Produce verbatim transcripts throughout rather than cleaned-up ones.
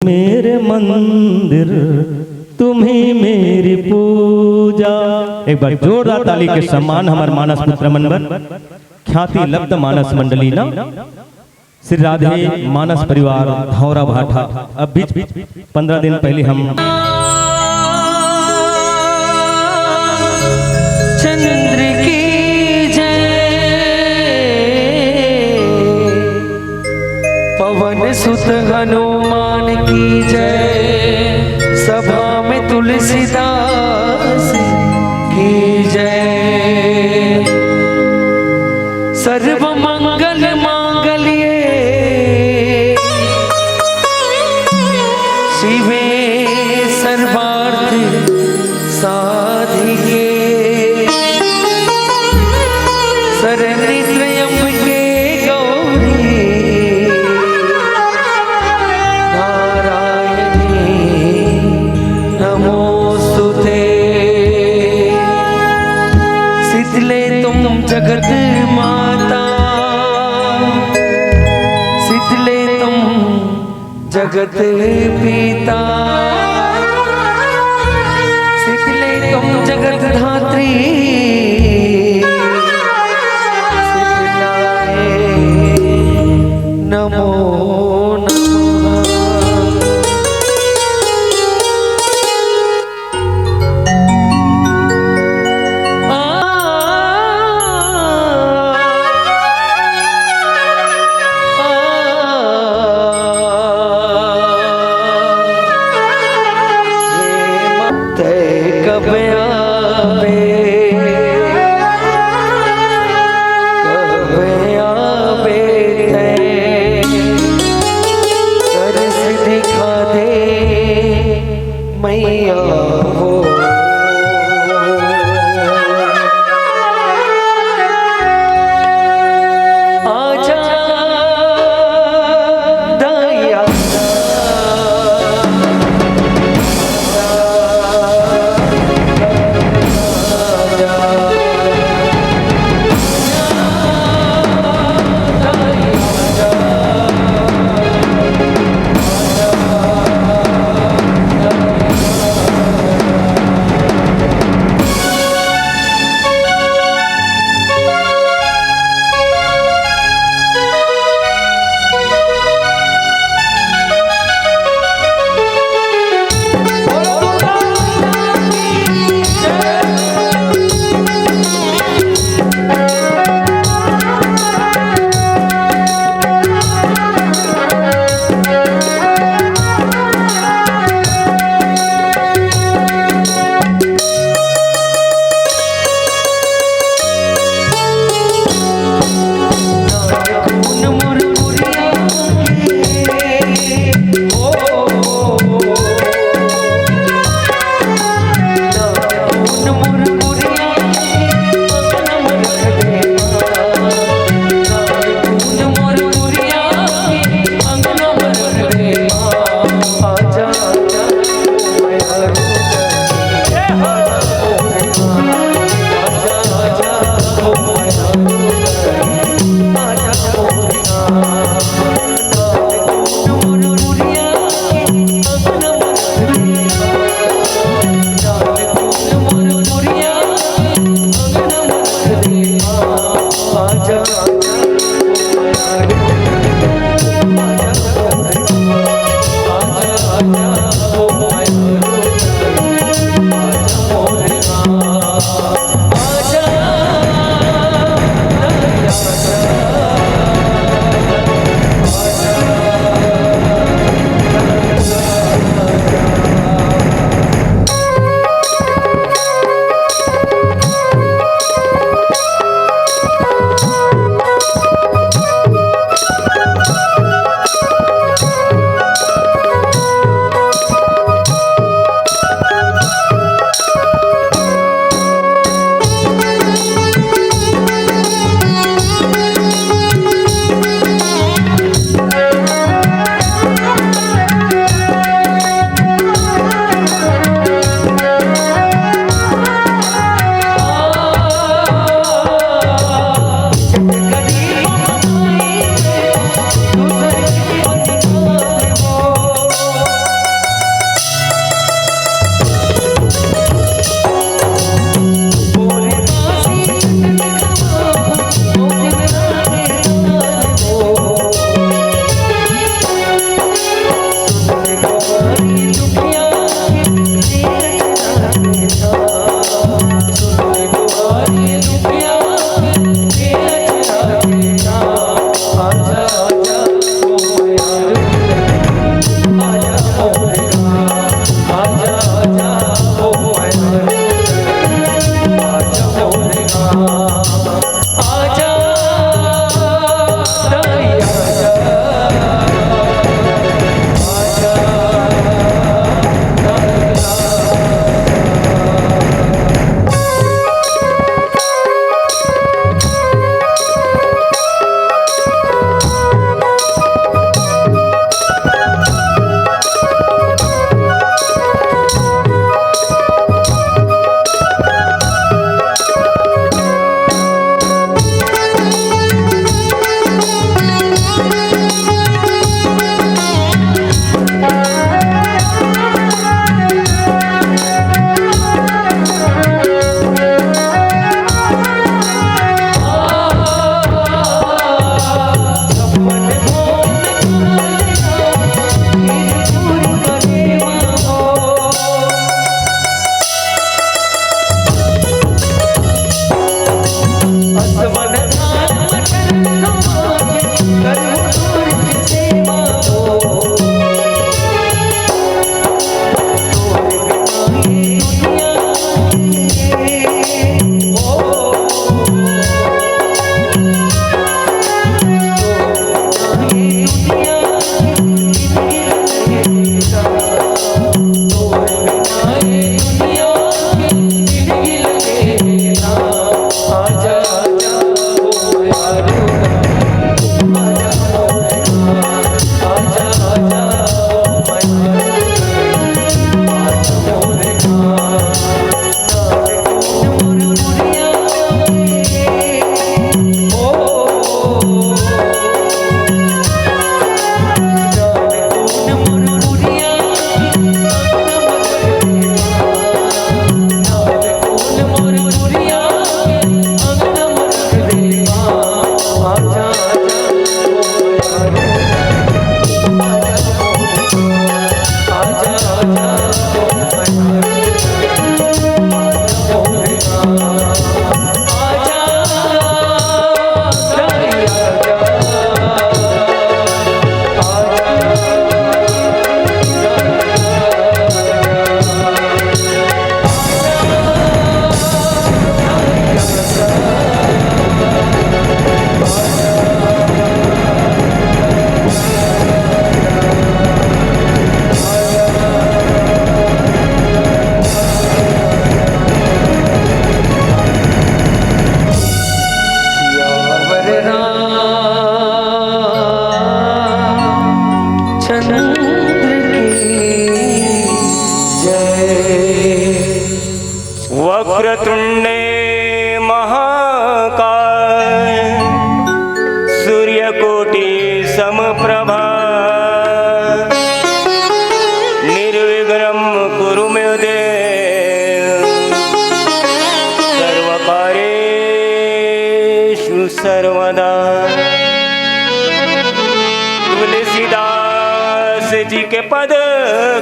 मेरे मंदिर, तुम्ही मेरी पूजा। एक बार जोरदार ताली के सम्मान हमर मानस पुत्र मन बर, ख्याति लब्ध मानस मंडली ना, श्री राधे मानस परिवार धौरा भाठा। अब बीच पंद्रह दिन पहले हम चंद्र की जय, पवन सुत हनुमान की जय, सभा में तुलसीदास की जय। सर्व मंगल मांगल्ये शिवे सर्वार्थ साधिके, शरण्ये त्र्यंबके गौरी नारायणी नमोस्तुते। शीतले त्वं जगत माता, शीतले त्वं जगत पिता, शीतले त्वं जगत धात्री, शीतलाय नमो नमः। तै कब आबे, कब आबे तै, दरस दिखा दे। मैया हो। आजा दैया।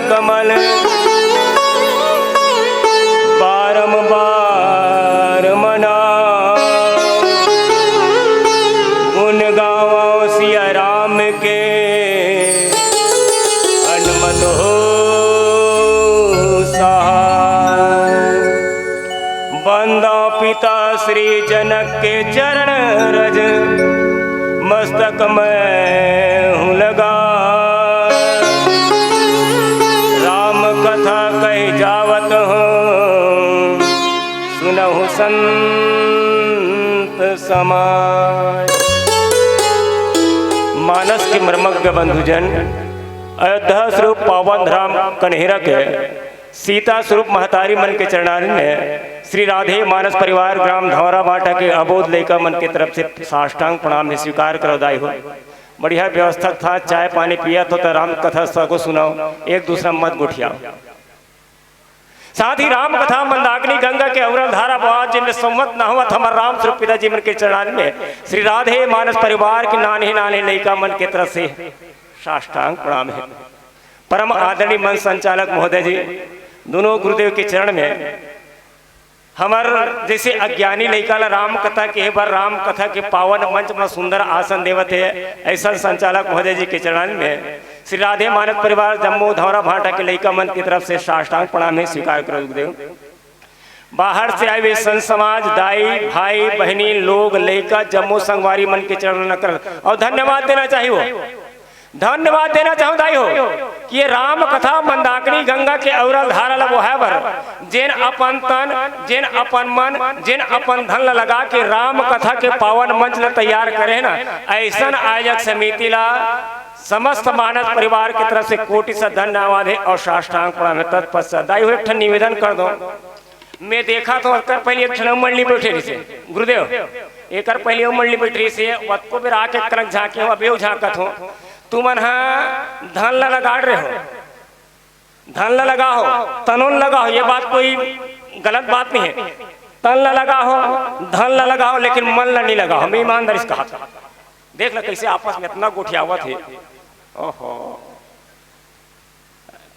कमल बारंबार मना, गुण गावो सिया राम के, हनुमत हो सहाय। बंदा पिता श्री जनक के चरण रज, मस्तक में हूँ लगा। राम कथा कह जावत हूँ, सुनहु संत समाज। मानस के मर्मज्ञ बंधुजन, अयोध्या स्वरूप पावन धाम कन्हेरा के सीता स्वरूप महतारी मन के चरणारविंद में श्री राधे मानस परिवार ग्राम धौरा बाटा के अबोध लइका मन के तरफ से साष्टांग प्रणाम हे, स्वीकार करो दाई हो। बढ़िया व्यवस्था था, चाय पानी पिया तो, तो राम कथा सबको सुनाओ, एक दूसरा मत गोठियाओ। साथ ही राम कथा मंदाकिनी गंगा के अविरल धारा बहा, जिनमें संवत नहवत हमर राम स्वरूप पिताजी मन के चरणारविंद में श्री राधे मानस परिवार के नान्हे नान्हे लइका मन के तरफ से साष्टांग प्रणाम हे। परम आदरणीय मंच संचालक महोदय जी, दोनों गुरुदेव के चरण में हमर जैसे अज्ञानी लइका ला राम कथा के बर राम कथा के पावन मंच में सुंदर आसन देवत हे, ऐसन संचालक महोदय जी के चरण में श्री राधे मानस परिवार जम्मो धौरा भाटा के लइका मन की तरफ से साष्टांग प्रणाम हे, स्वीकार करो गुरुदेव। बाहर से आए हुए संत समाज, दाई, भाई, बहिनी, लोग, लइका, जम्मो संगवारी मन के चरण नकर और धन्यवाद देना चाहिए हो। धन्यवाद देना चाहूं दाई हो कि ये राम कथा मंदाकिनी गंगा के अविरल धारा ल बोहाय बर जेन अपन तन, जेन अपन मन, जेन अपन धन ल लगा के राम कथा के पावन मंच ल तैयार करे हे ना, ऐसन आयोजक समिति ला समस्त मानस परिवार की तरफ से कोटि से धन्यवाद हे और साष्टांग प्रणाम हे। तत्पश्चात दाई हो एक ठन निवेदन कर दो। मैं देखा तो एकर पहले एक ठन मंडली बैठे रहिसे गुरुदेव, एकर पहले वो मंडली बैठे रहिसे, वतको बेर आके करक झांके हो, अबे झांकत हो। तुमन हा धन ला लगाड़ रहे हो, धन ला लगा हो, तनों ला लगा हो, ये बात कोई गलत बात नहीं है। तन ला लगा हो, धन ला लगा हो, लेकिन मन ला नहीं लगा हो। मैं ईमानदारी से कहा था, देख ला कैसे आपस में इतना गोठियावत हे। ओहो,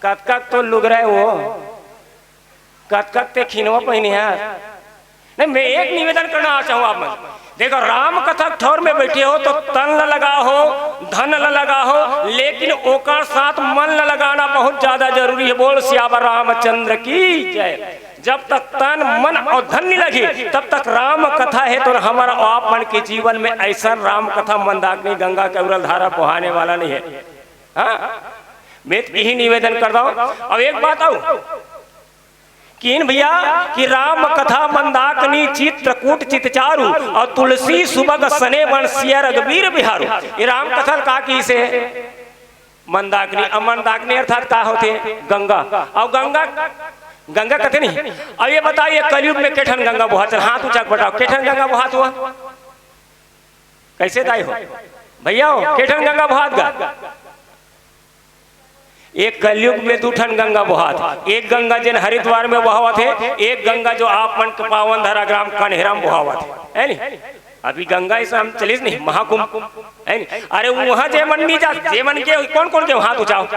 कतका तो लुगरा हे वो, कतका ते खिनवा पहिने हे। नहीं, मैं एक निवेदन करना चाहूँ आप मन। देखो, राम कथा ठौर में बैठे हो तो तन ल लगा हो, धन ल लगा हो, लेकिन ओकर साथ मन ल लगाना बहुत ज्यादा जरूरी है। बोल सियावर रामचंद्र की जय। जब तक तन, मन और धन नहीं लगी, तब तक राम कथा है तो हमारा आप मन के जीवन में ऐसा राम कथा मंदाकिनी गंगा के अविरल धारा बहाने वाला नहीं है। हाँ, मैं तो यही निवेदन करता हूँ। अब एक बात आऊ, किन भैया कि राम कथा मंदाकिनी चित्रकूट चितचारू और तुलसी सुबग सने बन सिया रघुबीर बिहारू। ये राम कथा का की से मंदाकिनी, अब मंदाकिनी अर्थात का होथे? गंगा। और गंगा, गंगा कथे नहीं। अब ये बताओ, ये कलयुग में केठन गंगा बोहात? हाथ ऊंचा के बताओ, केठन गंगा बोहात हुआ? कैसे दाई हो भैया हो, केठन गंगा बोहात गा? एक कलयुग में दू ठन गंगा बोहात, एक गंगा जेन हरिद्वार में बहावत हे, एक गंगा जो आप मन के पावन धरा ग्राम कन्हेरा में बहावत हे, है नी? अभी गंगा इस हम चलिस नहीं, महाकुंभ, है नी? अरे वहां जे मन नहीं जा, जे मन के, कौन कौन के हाथ उठाओ,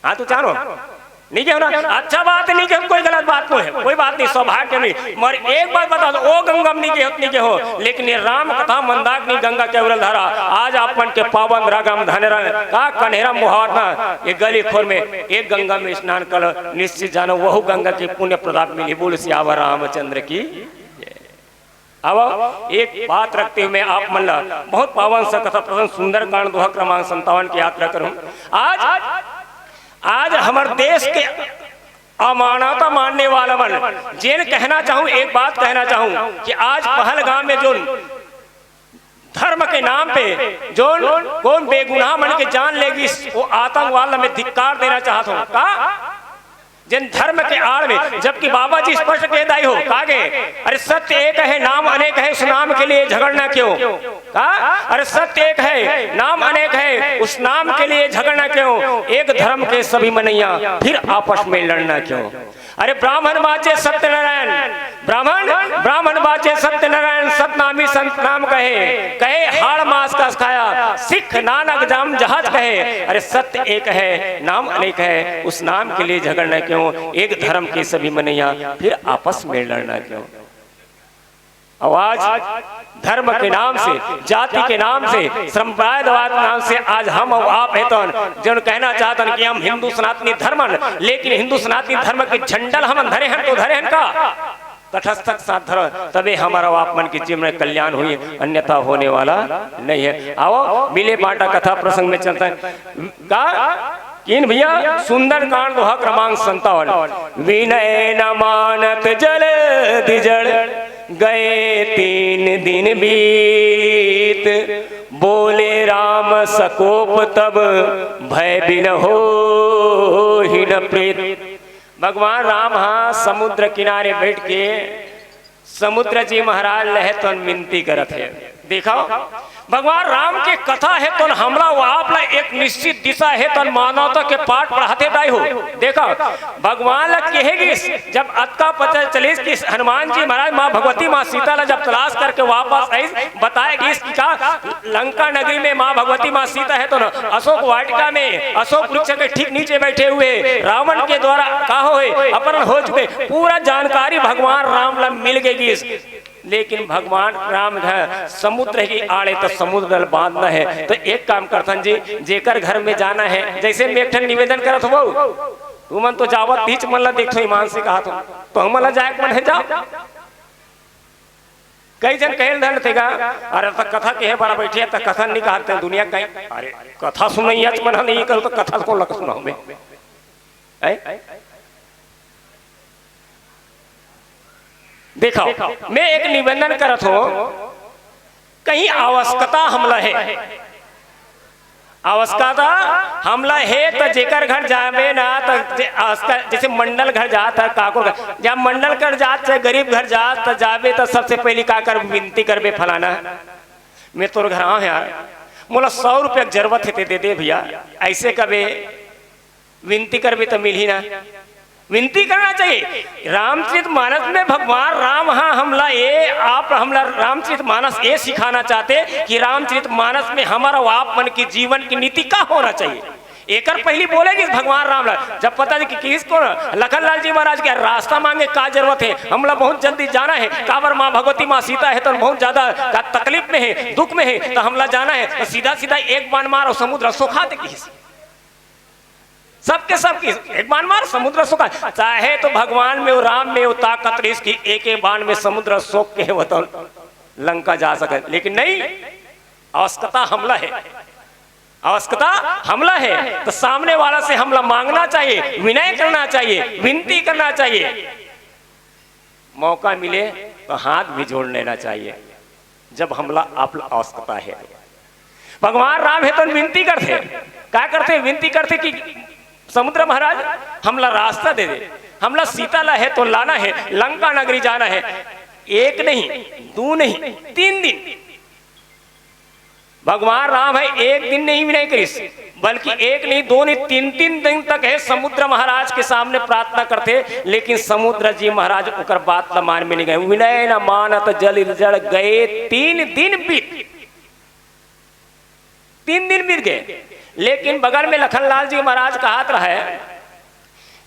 हाथ उठाओ। नहीं के हो ना? अच्छा बात नहीं के, कोई गलत बात नहीं है, कोई बात नहीं, सौभाग्य नहीं। मगर एक बात बता दो, ओ गंगा में नहीं के हो, नहीं के हो, लेकिन ये राम कथा मंदाकिनी गंगा के अविरल धारा आज आप मन के पावन रागम धनेरा का कन्हेरा मोहार ना, ये गली खोर में एक गंगा में स्नान कर निश्चित जानो, वहु गंगा के पुण्य प्रताप मिली। बोल सियावर रामचंद्र की। अब एक बात रखते हुए मैं आप मन ला बहुत पावन सा कथा प्रसंग सुंदरकांड दोहा क्रमांक संतावन की यात्रा करूं। आज, आज हमर देश के अमानता मानने वाला मन जेन कहना चाहूं, एक बात कहना चाहूं कि आज पहलगाम में जो धर्म के नाम पे जो कौन बेगुनाह मन के जान लेगी, वो आतंकवाद में धिक्कार देना चाहता हूं। का जेन धर्म के आड़ में, जबकि बाबा जी स्पष्ट कह दाई हो, का गे? अरे सत्य एक है, नाम अनेक है, उस नाम के लिए झगड़ना क्यों? का? अरे सत्य एक है, नाम अनेक है, उस नाम के लिए झगड़ना क्यों? एक धर्म के सभी मनैया, फिर आपस में लड़ना क्यों? अरे ब्राह्मण बाँचे सत्यनारायण, ब्राह्मण, ब्राह्मण बाँचे सत्यनारायण, सतनामी संत नाम कहे, कहे हाड़ मास का खाया, सिख नानक जाम जहाज कहे। अरे सत्य एक है, नाम अनेक है, उस नाम के लिए झगड़ना क्यों, एक धर्म के सभी मनैया, फिर आपस में लड़ना क्यों। अब आज धर्म के नाम से, जाति के नाम से, संप्रदायवाद के नाम से आज हम अउ आप हे तौन, जौन कहना चाहतन कि हम हिंदू सनातनी धर्मन, लेकिन हिंदू सनातनी धर्म के झंडा ल हमन धरे हन तो धरे हन का? तटस्थक साथ धरो, तबे हमर अउ आप मन के जीवन में कल्याण होही, अन्यथा होने वाला नहीं है। आओ, मिले बांटा कथा प्रसंग में चलते हैं। का? किन भैया, सुंदरकांड दोहा क्रमांक संतावन। विनय न मानत जल दिजड़, गए तीन दिन बीत। बोले राम सकोप तब, भय बिन होहिन प्रीत। भगवान राम हा समुद्र किनारे बैठ के समुद्र जी महाराज ल हे तौन विनती करत हे। देखव, भगवान राम के कथा हे तौन हमला अउ आप ला एक निश्चित दिशा हे तौन मानवता के पाठ पढ़ाथे दाई हो। देखव, भगवान ला कहे गिस, जब अतका पता चलिस कि हनुमान जी महाराज माँ भगवती माँ सीता ला जब तलाश करके वापस आइस, बताए गिस कि का लंका नगरी में माँ भगवती माँ सीता हे तौन अशोक वाटिका में अशोक वृक्ष के ठीक नीचे बैठे हुए रावण के द्वारा का होए, अपहरण हो चुके। पूरा जानकारी भगवान राम ला मिल गे गिस। लेकिन भगवान राम ह समुद्र के आड़े त समुद्र ल बांधना हे। त एक काम करथन जी, जेकर घर में जाना हे, जैसे मैं एक ठन निवेदन करत हूँ, तुमन तो जावत तीच मन ला देखथो, ईमान से कहा तो, तो हमन ला जाए के मन हे, जाओ। कई जन कहे धन तेगा, अरे त कथा कहे बर बैठे त कथा नहीं कहते दुनिया कहीं, अरे कथा सुनैया मन ह नहीं करो त कथा कौन लग सुनाओ मैं? हैं? देखव, मैं एक निवेदन करत हूँ, कहीं आवश्यकता हमला हे, आवश्यकता हमला हे त जेकर घर जाबे ना त जे-, आवश्यकता, जैसे मंडल घर जात हे, काको घर, जब मंडल घर जात, चाहे गरीब घर जात, त जाबे त सबसे पहली का कर, विनती करबे, फलाना, मैं तोर घर आव यार, मोला सौ रुपया के जरूरत हे, ते दे दे भैया, ऐसे कबे विनती करबे त मिलही ना। विनती करना चाहिए। रामचरित मानस में भगवान राम हा हमला ये, आप हमला रामचरित मानस ये सिखाना चाहते कि रामचरित मानस में हमर अउ आप मन के जीवन की नीति का होना चाहिए। एकर पहली बोले कि भगवान राम ला जब पता नहीं कि किस को लखन लाल जी महाराज के रास्ता मांगे का जरूरत हे, हमला बहुत जल्दी जाना हे, काबर माँ भगवती माँ सीता हे तो बहुत ज्यादा का तकलीफ में हे, दुख में हे, तो हमला जाना हे, तो सीधा सीधा एक बाण मार अउ समुद्र सोखा दे किस सबके सब की एक बाण मार समुद्र सुखा। चाहे तो भगवान में हो, राम में हो, ताकत रहिस कि एक एक बाण में समुद्र सोख के वतन लंका जा सके, लेकिन नहीं, आवश्यकता हमला हे, आवश्यकता हमला हे। तो सामने वाला से हमला मांगना चाहिए, विनय करना चाहिए, विनती करना चाहिए। मौका मिले तो हाथ भी जोड़ लेना चाहिए, जब हमला आप आवश्यकता हे। भगवान राम हे तो विनती करथे, का करथे? विनती करथे कि समुद्र महाराज, हमला रास्ता दे दे, हमला सीता ला हे तो लाना हे, लंका नगरी जाना हे। एक नहीं, दू नहीं, तीन दिन। भगवान राम हे एक दिन नहीं विनय करिस, बल्कि एक नहीं, दो नहीं, तीन तीन दिन तक हे समुद्र महाराज के सामने प्रार्थना करथे, लेकिन समुद्र जी महाराज ओकर बात ला मान में नहीं गए। विनय न मानत जल जड़ गए तीन दिन बीत। तीन दिन बीत गए, लेकिन बगल में लखनलाल जी महाराज कहत रहे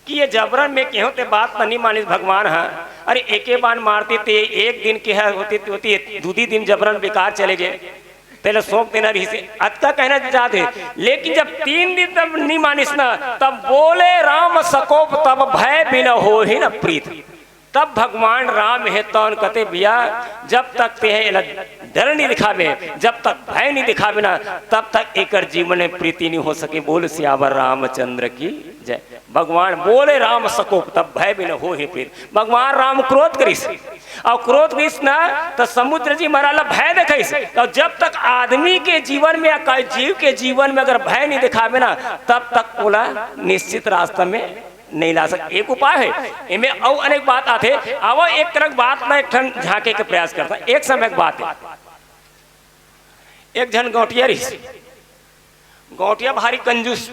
कि ये जबरन में केहो ते बात नहीं मानिस भगवान हा। अरे एके बाण मारती ते एक दिन के है होती, होती दूधी दिन जबरन बेकार चले गए, तेला सोख देना रहिस हे, अतका कहना चाहत हे। लेकिन जब तीन दिन तब नहीं मानिस ना, तब बोले राम सकोप तब भय बिन होहिन प्रीत। तब भगवान राम हे तौन कथे भैया, जब तक ते हे एला डर नहीं दिखाबे, जब तक भय नहीं दिखाबे ना, तब तक एकर जीवन में प्रीति नहीं हो सके। बोल सियावर रामचंद्र की जय। भगवान बोले राम सकोप तब भय बिन होहिन प्रीत। भगवान राम क्रोध करिस, अउ क्रोध करिस ना, त समुद्र जी महाराज ला भय देखाइस। अउ जब तक आदमी के जीवन में या कोई जीव के जीवन में अगर भय नहीं दिखाबे ना, तब तक ओला निश्चित रास्ता में नहीं ला सके। एक उपाय हे, एमे अउ अनेक बात आथे। आवो एक तरह के बात मैं एक ठन झांके के प्रयास करता। एक समय के बात हे, एक झन गौंटिया रहिस। गौंटिया भारी कंजूस,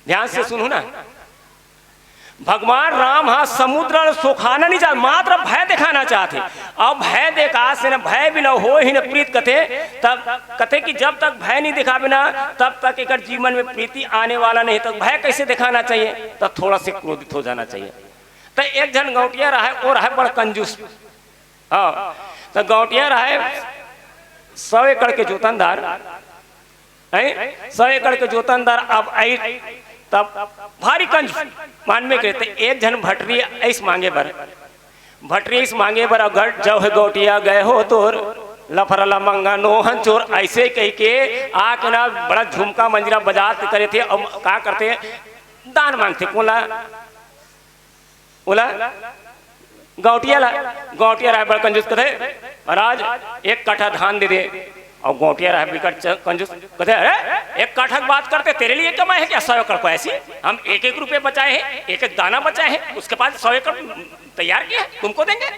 ध्यान से सुनहू ना। भगवान राम हा समुद्र ल सोखाना नहीं चाहत, मात्र भय दिखाना चाहत हे। अब भय देखास हे न, भय बिना होही न प्रीत कथे। तब कथे कि जब तक भय नहीं दिखाबे ना, तब तक एकर जीवन में प्रीति आने वाला नहीं। तो भय कैसे दिखाना चाहिए? तो थोड़ा से क्रोधित हो जाना चाहिए। तो एक झन गौंटिया रहा है, वो रहा है बड़ कंजूस। हाँ, तो गौंटिया रहा है सौ एकड़ के जोतनदार, हैं? सौ एकड़ के जोतनदार अब आई, तब भारी कंजूस मानबे करे। तो एक झन भटरी ऐस मांगे बर, भटरी ऐस मांगे बर, अगर जव है गौंटिया गए हो तोर, लफरला मंगा नोहन चोर, ऐसे कह के आके ना बड़ा झुमका मंजीरा बजात करे थे। और का करते? दान मांगते। कोला? ओला? गौंटिया ला। गौंटिया रहा बड़ कंजूस, कथे, "महाराज, एक कट्ठा धान दे दे।" और गौंटिया रहा बिकट च-, कंजूस, कथे, "अरे, एक कट्ठा की बात करते, तेरे लिए कमाए हैं क्या सौ एकड़ को ऐसी? हम एक एक रुपये बचाए हैं, एक एक दाना बचाए हैं, उसके बाद सौ एकड़ तैयार किया है, तुमको देंगे?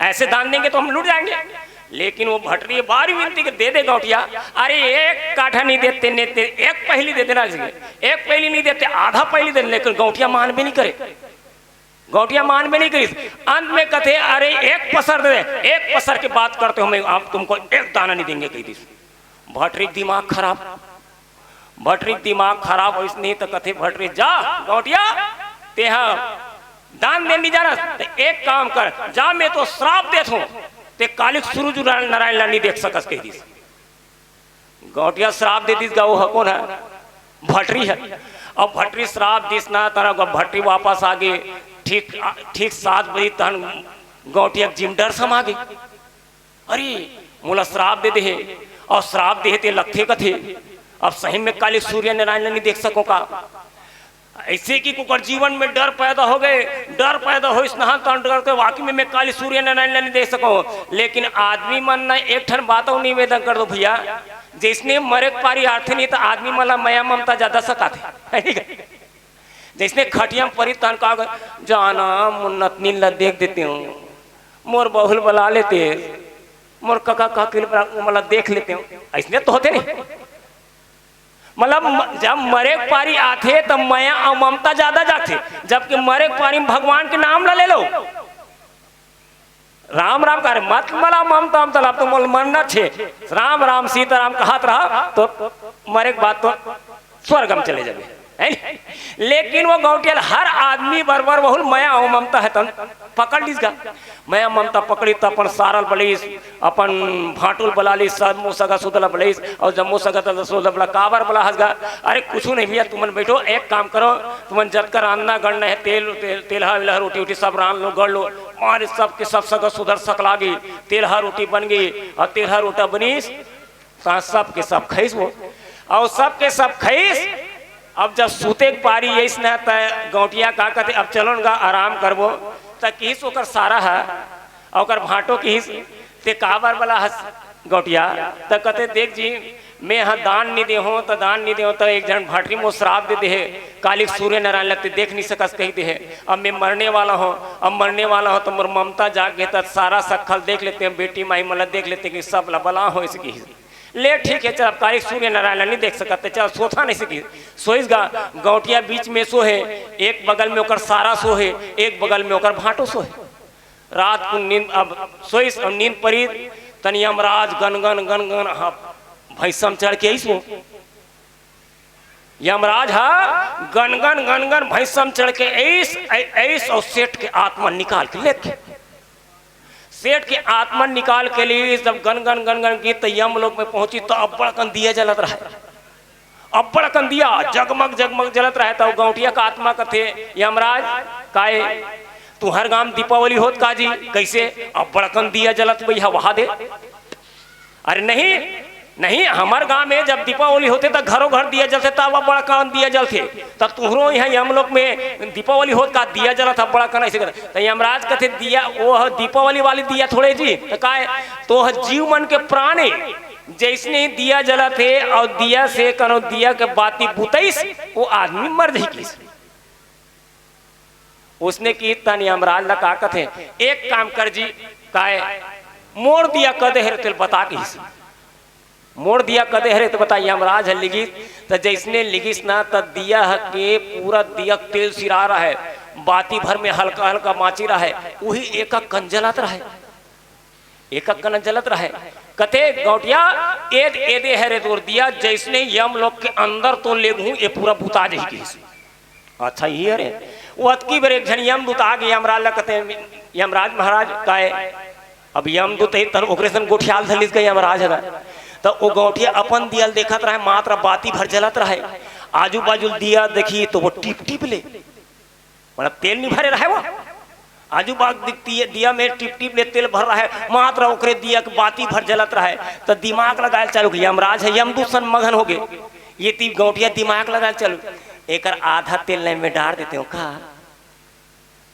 ऐसे दान देंगे तो हम लूट जाएंगे।" लेकिन वो भटरी बारी विनती के, "दे दे गौंटिया।" "अरे, एक काठा नहीं देते, नहीं देते, एक पहली दे देना चाहिए, एक पहली नहीं देते, आधा पहली दे दे।" लेकिन गौंटिया मान भी नहीं करे। गौंटिया मान में नहीं करिस। अंत में कथे, "अरे, एक पसर दे दे, एक पसर की बात करते हो, मैं आप तुमको एक दाना नहीं देंगे," कह दिस। भटरी के दिमाग खराब, भटरी के दिमाग खराब होइस नहीं तो कथे भटरी, "जा गौंटिया, तेहा दान दे नहीं जाना, तो एक काम कर, जा, मैं तो श्राप देत हूँ, ते कालिक सूरज नारायण ला नहीं देख सकस," कह दिस। गौंटिया श्राप दे दिस गा, वो ह कोन है? भटरी है। अब भटरी श्राप दिस ना, तरा गा भटरी वापस आ गई। ठीक, ठीक सात बजे तहन गौंटिया के जिम डर समा गई। "अरे, मोला श्राप दे दे हे, और श्राप दे हे ते लगथे कथे, अब सही में काली सूर्य नारायण नहीं देख सको का?" ऐसे कि ओकर जीवन में डर पैदा हो गए, डर पैदा होइस नहा तहन डर के वाकई में मैं काली सूर्य नारायण ला नहीं देख सकूं। लेकिन आदमी मन ना एक ठन बात अउ निवेदन कर दो भैया, जैसने मरे के पारी आथे नहीं तो आदमी मन ला मया ममता ज्यादा सताथे, है नहीं का? जैसने खटिया में परी तहन का, "जाना, मोर नतनीन ला देख देते हूँ, मोर बहू ल बला लेते, मोर कका काकी ल बला, मोला देख लेते हूँ," ऐसने तो होथे नहीं। मतलब म-, जब मरे के पारी आथे, तब मया अउ ममता ज्यादा जाथे, जबकि मरे के पारी में भगवान के नाम ला ले लो। राम राम करे, मत मला ममता, ममता ला, तो मोल मरना छे। राम राम सीताराम कहत रहा, तो मरे के बाद तो स्वर्ग में चले जाबे, है नी? लेकिन वो गौंटिया ल हर आदमी बरोबर वहू ल मया अउ ममता हे, तन पकड़ लीस गा। मया ममता पकड़ी त अपन सारा ल बलाइस, अपन भांटू ल बला लीस, सब जम्मो सगा सुधा ल बलाइस, अउ जम्मो सगा सुधा ल बला, काबर बलाहस गा? अरे कुछू नहीं भैया, तुमन बैठो, एक काम करो, तुमन जतका रांधना गढ़ना हे, तेल, तेल, तेलहा वेलहा, रोटी वोटी सब रांध लो, गढ़ लो। मारे सबके सब सगा सुधा ल सकला गे, तेलहा रोटी बन गे, अउ तेलहा रोटा बनिस, त सबके सब खइस वो, अउ सबके सब खइस। अब जब सूते के पारी अइस ना, त गौंटिया का कथे, "अब चलो न गा, आराम करबो।" त किहिस ओकर सारा ह, अउ ओकर भांटो किहिस, "ते काबर बलाहस गौंटिया?" त कथे, "देख जी, मैं ह दान नी देहों, त दान नी देहों, त एक झन भटरी मोर श्राप दे देहे, कालिक सूर्य नारायण ला ते देख नी सकस कहि देहे। अब मैं मरने वाला हों, अब मरने वाला हों, त मोर ममता जाग गे, त सारा सक्खल देख लेते हैं, बेटी माई मन ला देख लेते हैं कि सब ला बलाहों," अइसे किहिस। ले ठीक हे, चल, अब कालिक सूर्य नारायण ला नहीं देख सकत, ते चल, सोथन अइसे किहिस। सोइस गा, गौंटिया बीच में सोहे, एक बगल में ओकर सारा सोहे, एक बगल में ओकर भांटो सोहे। रात को नींद, अब सोइस अउ नींद परी, तन यमराज गनगन गनगन, हाँ, भैंसा म चढ़ के अइस वो। यमराज हा गनगन गनगन भैंसा म चढ़ के अइस, अइ-, अइस अउ सेठ के आत्मा निकाल के लेथे। सेठ के आत्मा निकाल के लिए जब गनगन गनगन की त यमलोक में पहुंची त अब्बड़ अकन दिया जलत रहे, अब्बड़ अकन दिया जगमग जगमग जलत रहे। त गौंटिया का आत्मा कथे, "यमराज, काहे तुंहर गांव दीपावली होत का जी?" "कइसे?" "अब्बड़ अकन दिया जलत भैया, वहा दे।" "अरे नहीं, नहीं, हमर गांव में जब दीपावली होथे त घरों घर दिया जलथे, तब अब्बड़ अकन दिया जलथे। त तुंहरो इहां यमलोक में दीपावली होत का, दिया जलत अब्बड़ अकन?" अइसे कथे। त यमराज कथे, "दिया, वो ह दीपावली वाली दिया थोड़े जी, त काय, तो ह जीव मन के प्राण ए, जइसने दिया जलत हे अउ दिया से कनो दिया के बाती बुतइस, वो आदमी मर जही किस।" ओइसने किहिस तहन यमराज ला का कथे, "एक काम कर जी, काय मोर दिया कदे हरे तेला बता," किहिस। "मोर दिया कदे हरे त बता।" यमराज ह लिगिस, त जइसने लिगिस ना, त दिया ह के पूरा दिया के तेल सिरा रहे, बाती भर में हल्का हल्का माची रहय, उही एक कन जलत रहय, एक कन जलत रहय। कथे गौंटिया, एद एदे हरे तोर दिया, जइसने यम लोक के अंदर तो लेगहूं, ए पूरा बुता जही कहिस। अच्छा, ये हरे। वो अतकी बेर एक झन यमदूत आ गे यमराज ला, कथे, "यमराज महाराज, काय?" अब यमदूत ही तन ओकरे सन गोठियाल धलिस के यमराज हला। त वो गौंटिया अपन दिया ल देखत रहय, मात्र बाती भर जलत रहय। आजू बाजू ल दिया देखिस त वो टिप टिप ले, मतलब तेल नइ भरे रहय वो। आजू बाजू दिखती है, दिया में टिप टिप ले तेल भर रहय, मात्र ओकरे दिया के बाती भर जलत रहय। त दिमाग लगाय ल चालू के, यमराज ह यमदूत सन मगन होगे, ये ती गौंटिया दिमाग लगाय ल चालू, एकर आधा तेल ल एमे डार देतेंव का,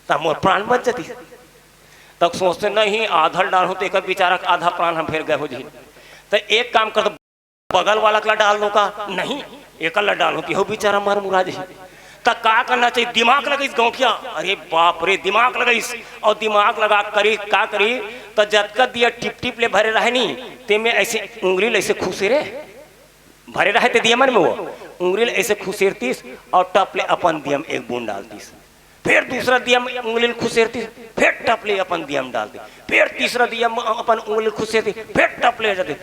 त मोर प्राण बच जतिस। तब सोचथे, नहीं, आधा ल डारहूं त एकर बेचारा के आधा प्राण ह फेर गे हो जही। त एक काम करत, बगल वाला के ला डाल दूं का? नहीं, एकर ला डालहूं त एहू बेचारा मर मुरा जही। त का करना चाहिए? दिमाग लगाइस गौंटिया, अरे बाप रे, दिमाग लगाइस। अउ दिमाग लगा करी का करी, त जतका दिया टिप टिप ले भरे रहय नी, तेमे अइसे उंगली ल अइसे खुसेरे, भरे रहय ते दिया मन में वो, उंगली ल अइसे खुसेरतिस अउ टप ले अपन दिया म एक बूंद डालतिस। फेर दूसरा दिया म उंगली ल खुसेरतिस, फेर टप ले अपन दिया म डालतिस, फेर तीसरा दिया म अपन उंगली ल खुसेरतिस, फेर टप ले जातिस।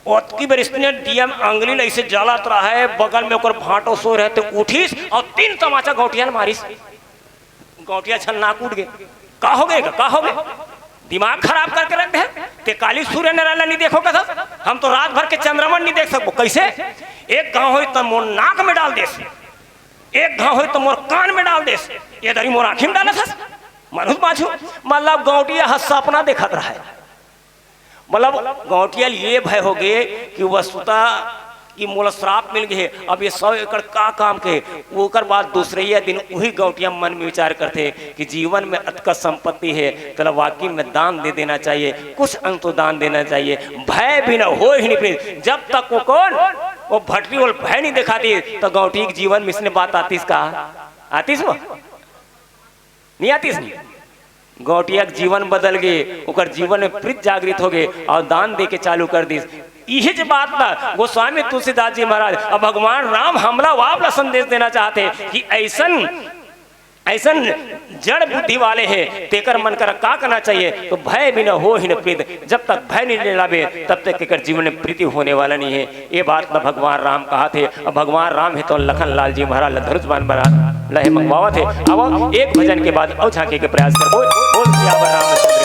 ओतकी बेर इसने दिया म उंगली ल अइसे जलत रहय, बगल में ओकर भांटो सोय रहय, ते उठिस अउ तीन तमाचा गौंटिया ल मारिस। गौंटिया छन नाक उठ गे। का होगे, का होगे? दिमाग खराब करके रख दे। ते काली सूर्य नारायण ला नइ देखो कथस? हम तो रात भर के चंद्रमा नइ देख सकबो। कइसे? एक घांव होइस त मोर नाक में डाल देस, एक घांव होइस त मोर कान में डाल देस, ए दरी मोर आंखी में डालत हस? मनुष्य बाछू, मतलब गौंटिया ह सपना देखत रहय। मतलब गौंटिया ल ये भय होगे कि वस्तुतः कि मोला श्राप मिल गे हे, अब ये सौ एकड़ का काम के। ओकर बाद दूसरइया दिन उही गौंटिया मन में विचार करथे कि जीवन में अतका संपत्ति हे, तेला वाकई में दान दे देना चाहिए, कुछ अंग तो दान देना चाहिए। भय बिन होय ही निप्रीत। जब तक वो कोन, वो भटरी ओला भय नइ देखातिस, त गौंटिया के जीवन में इसने बात आतिस का? आतिस वो? नइ आतिस नी। गौंटिया के जीवन बदल गे, ओकर जीवन में प्रीत जागृत होगे अउ दान दे के चालू कर दिस। इही च बात ला गोस्वामी तुलसीदास जी महाराज अउ भगवान राम हमला आप ला संदेश देना चाहथे कि अइसन, अइसन जड़ बुद्धि वाले हे, तेकर मन करा का करना चाहिए? त भय बिन होय ही निप्रीत। जब तक भय नइ डहराबे, तब तक एकर जीवन में प्रीति होने वाला नइ हे। ये बात ला भगवान राम कहत हे। अब भगवान राम हे त लखन लाल जी महाराज ला धनुष बाण बना लहे मंगवावत हे। अब एक भजन के बाद अउ झांके के प्रयास करबो। बोल सियावर रामचंद्र की।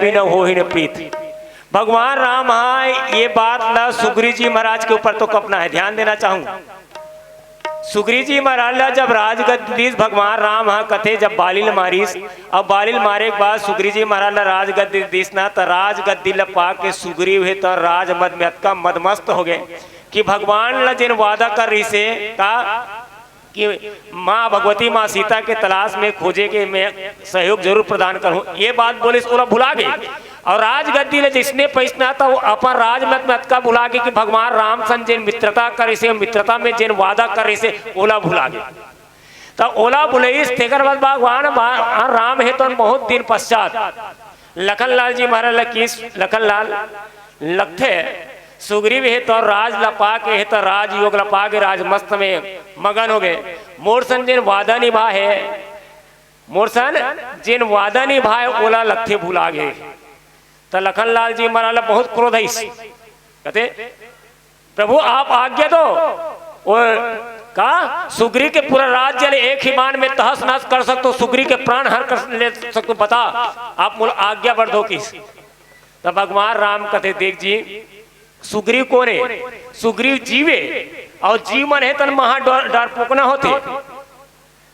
बिना होही न प्रीत। भगवान राम हा ये बात ला सुग्रीव जी महाराज के ऊपर तो कपना है, ध्यान देना चाहूँ। सुग्रीव जी महाराज ला जब राजगद्दी दिस, भगवान राम हा कथे जब बाली ल मारिस, अब बाली ल मारे के बाद सुग्रीव जी महाराज ला राजगद्दी दिस ना, त राजगद्दी ल पा के सुग्रीव हे त राजमद में अतका मदमस्त हो गए कि भगवान ला जेन वादा कर रहिसे का कि माँ भगवती, माँ सीता के तलाश में, खोजे के मैं सहयोग जरूर प्रदान करूँ, ये बात बोलिस, ओला भुला गे। और राजगद्दी ले जिसने पैसना था, वो अपन राजमत में अतका भुला गे कि भगवान राम सन जेन मित्रता करिसे, मित्रता में जेन वादा करिसे, ओला भुला गे। त ओला भुलाइस, तेकर बाद भगवान बा-, राम हे तो बहुत दिन पश्चात लखन लाल जी महाराज ला किस, लखन लाल लगथे, सुग्रीव हे तो राज ला पा के, हे तो राजयोग ला पा के राजमस्त में मगन हो गए। मोर सन जेन वादा निभा हे, मोर सन जेन वादा निभाए, ओला लगथे भुला गे। त लखन लाल जी महाराज ला बहुत क्रोध आइस। कथे, "प्रभु, आप आज्ञा दो।" और का सुग्रीव के पूरा राज्य ले एक ही बाण में तहस नहस कर सकतो, सुग्रीव के प्राण हर कर ले सकतो, बता, आप मोला आज्ञा बर दो किस। तब भगवान राम कथे, "देख जी, सुग्रीव कोन हे? सुग्रीव जीव हे, और जीव मन हे तन महा डर, डरपोकना होथे।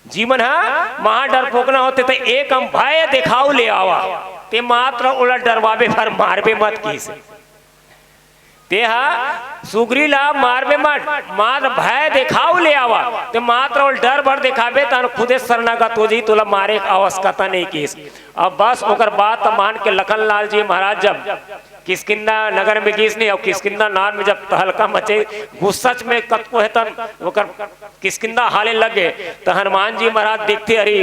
जीव मन हा महा डरपोकना होथे, त एक हम भय देखाव ले आवा, ते मात्र ओला डरवाबे भर मारबे मत किस। ते हा सुग्रीव ला मारबे मत, मात्र भय देखाव ले आवा, ते मात्र ओला डर भर देखाबे, तन खुदे शरणागत हो जाही, तोला मारे के आवश्यकता नहीं किस।" अब बस ओकर बात मान के लखन लाल जी महाराज जब किष्किंधा नगर में गिस नहीं, और किष्किंधा नगर में जब तहलका मचे, गुस्सा में कतको हे तन ओकर किष्किंधा हाले लग गे, त हनुमान जी महाराज देखथे, "अरे,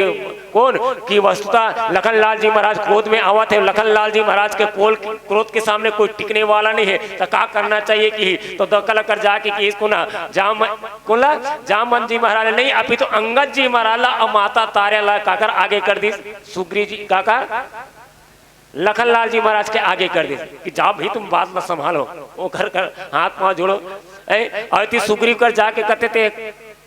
कोन?" कि वस्तुतः लखन लाल जी महाराज क्रोध में आवत हे। लखन लाल जी महाराज के कोल, क्रोध के सामने कोई टिकने वाला नहीं है, त का करना चाहिए कि तो दकल कर जाके कि इसको ना जाम, कोला जामन जी महाराज नहीं, अभी तो अंगद जी महाराज ला और माता तारा ला काकर आगे कर दिस, सुग्रीव जी काकर लखन लाल जी महाराज के आगे कर दे कि जाओ भाई, तुम बात ला संभालो, वो घर कर हाथ पांव जोड़ो। ए, और ती सुग्रीव कर जाके कहते थे,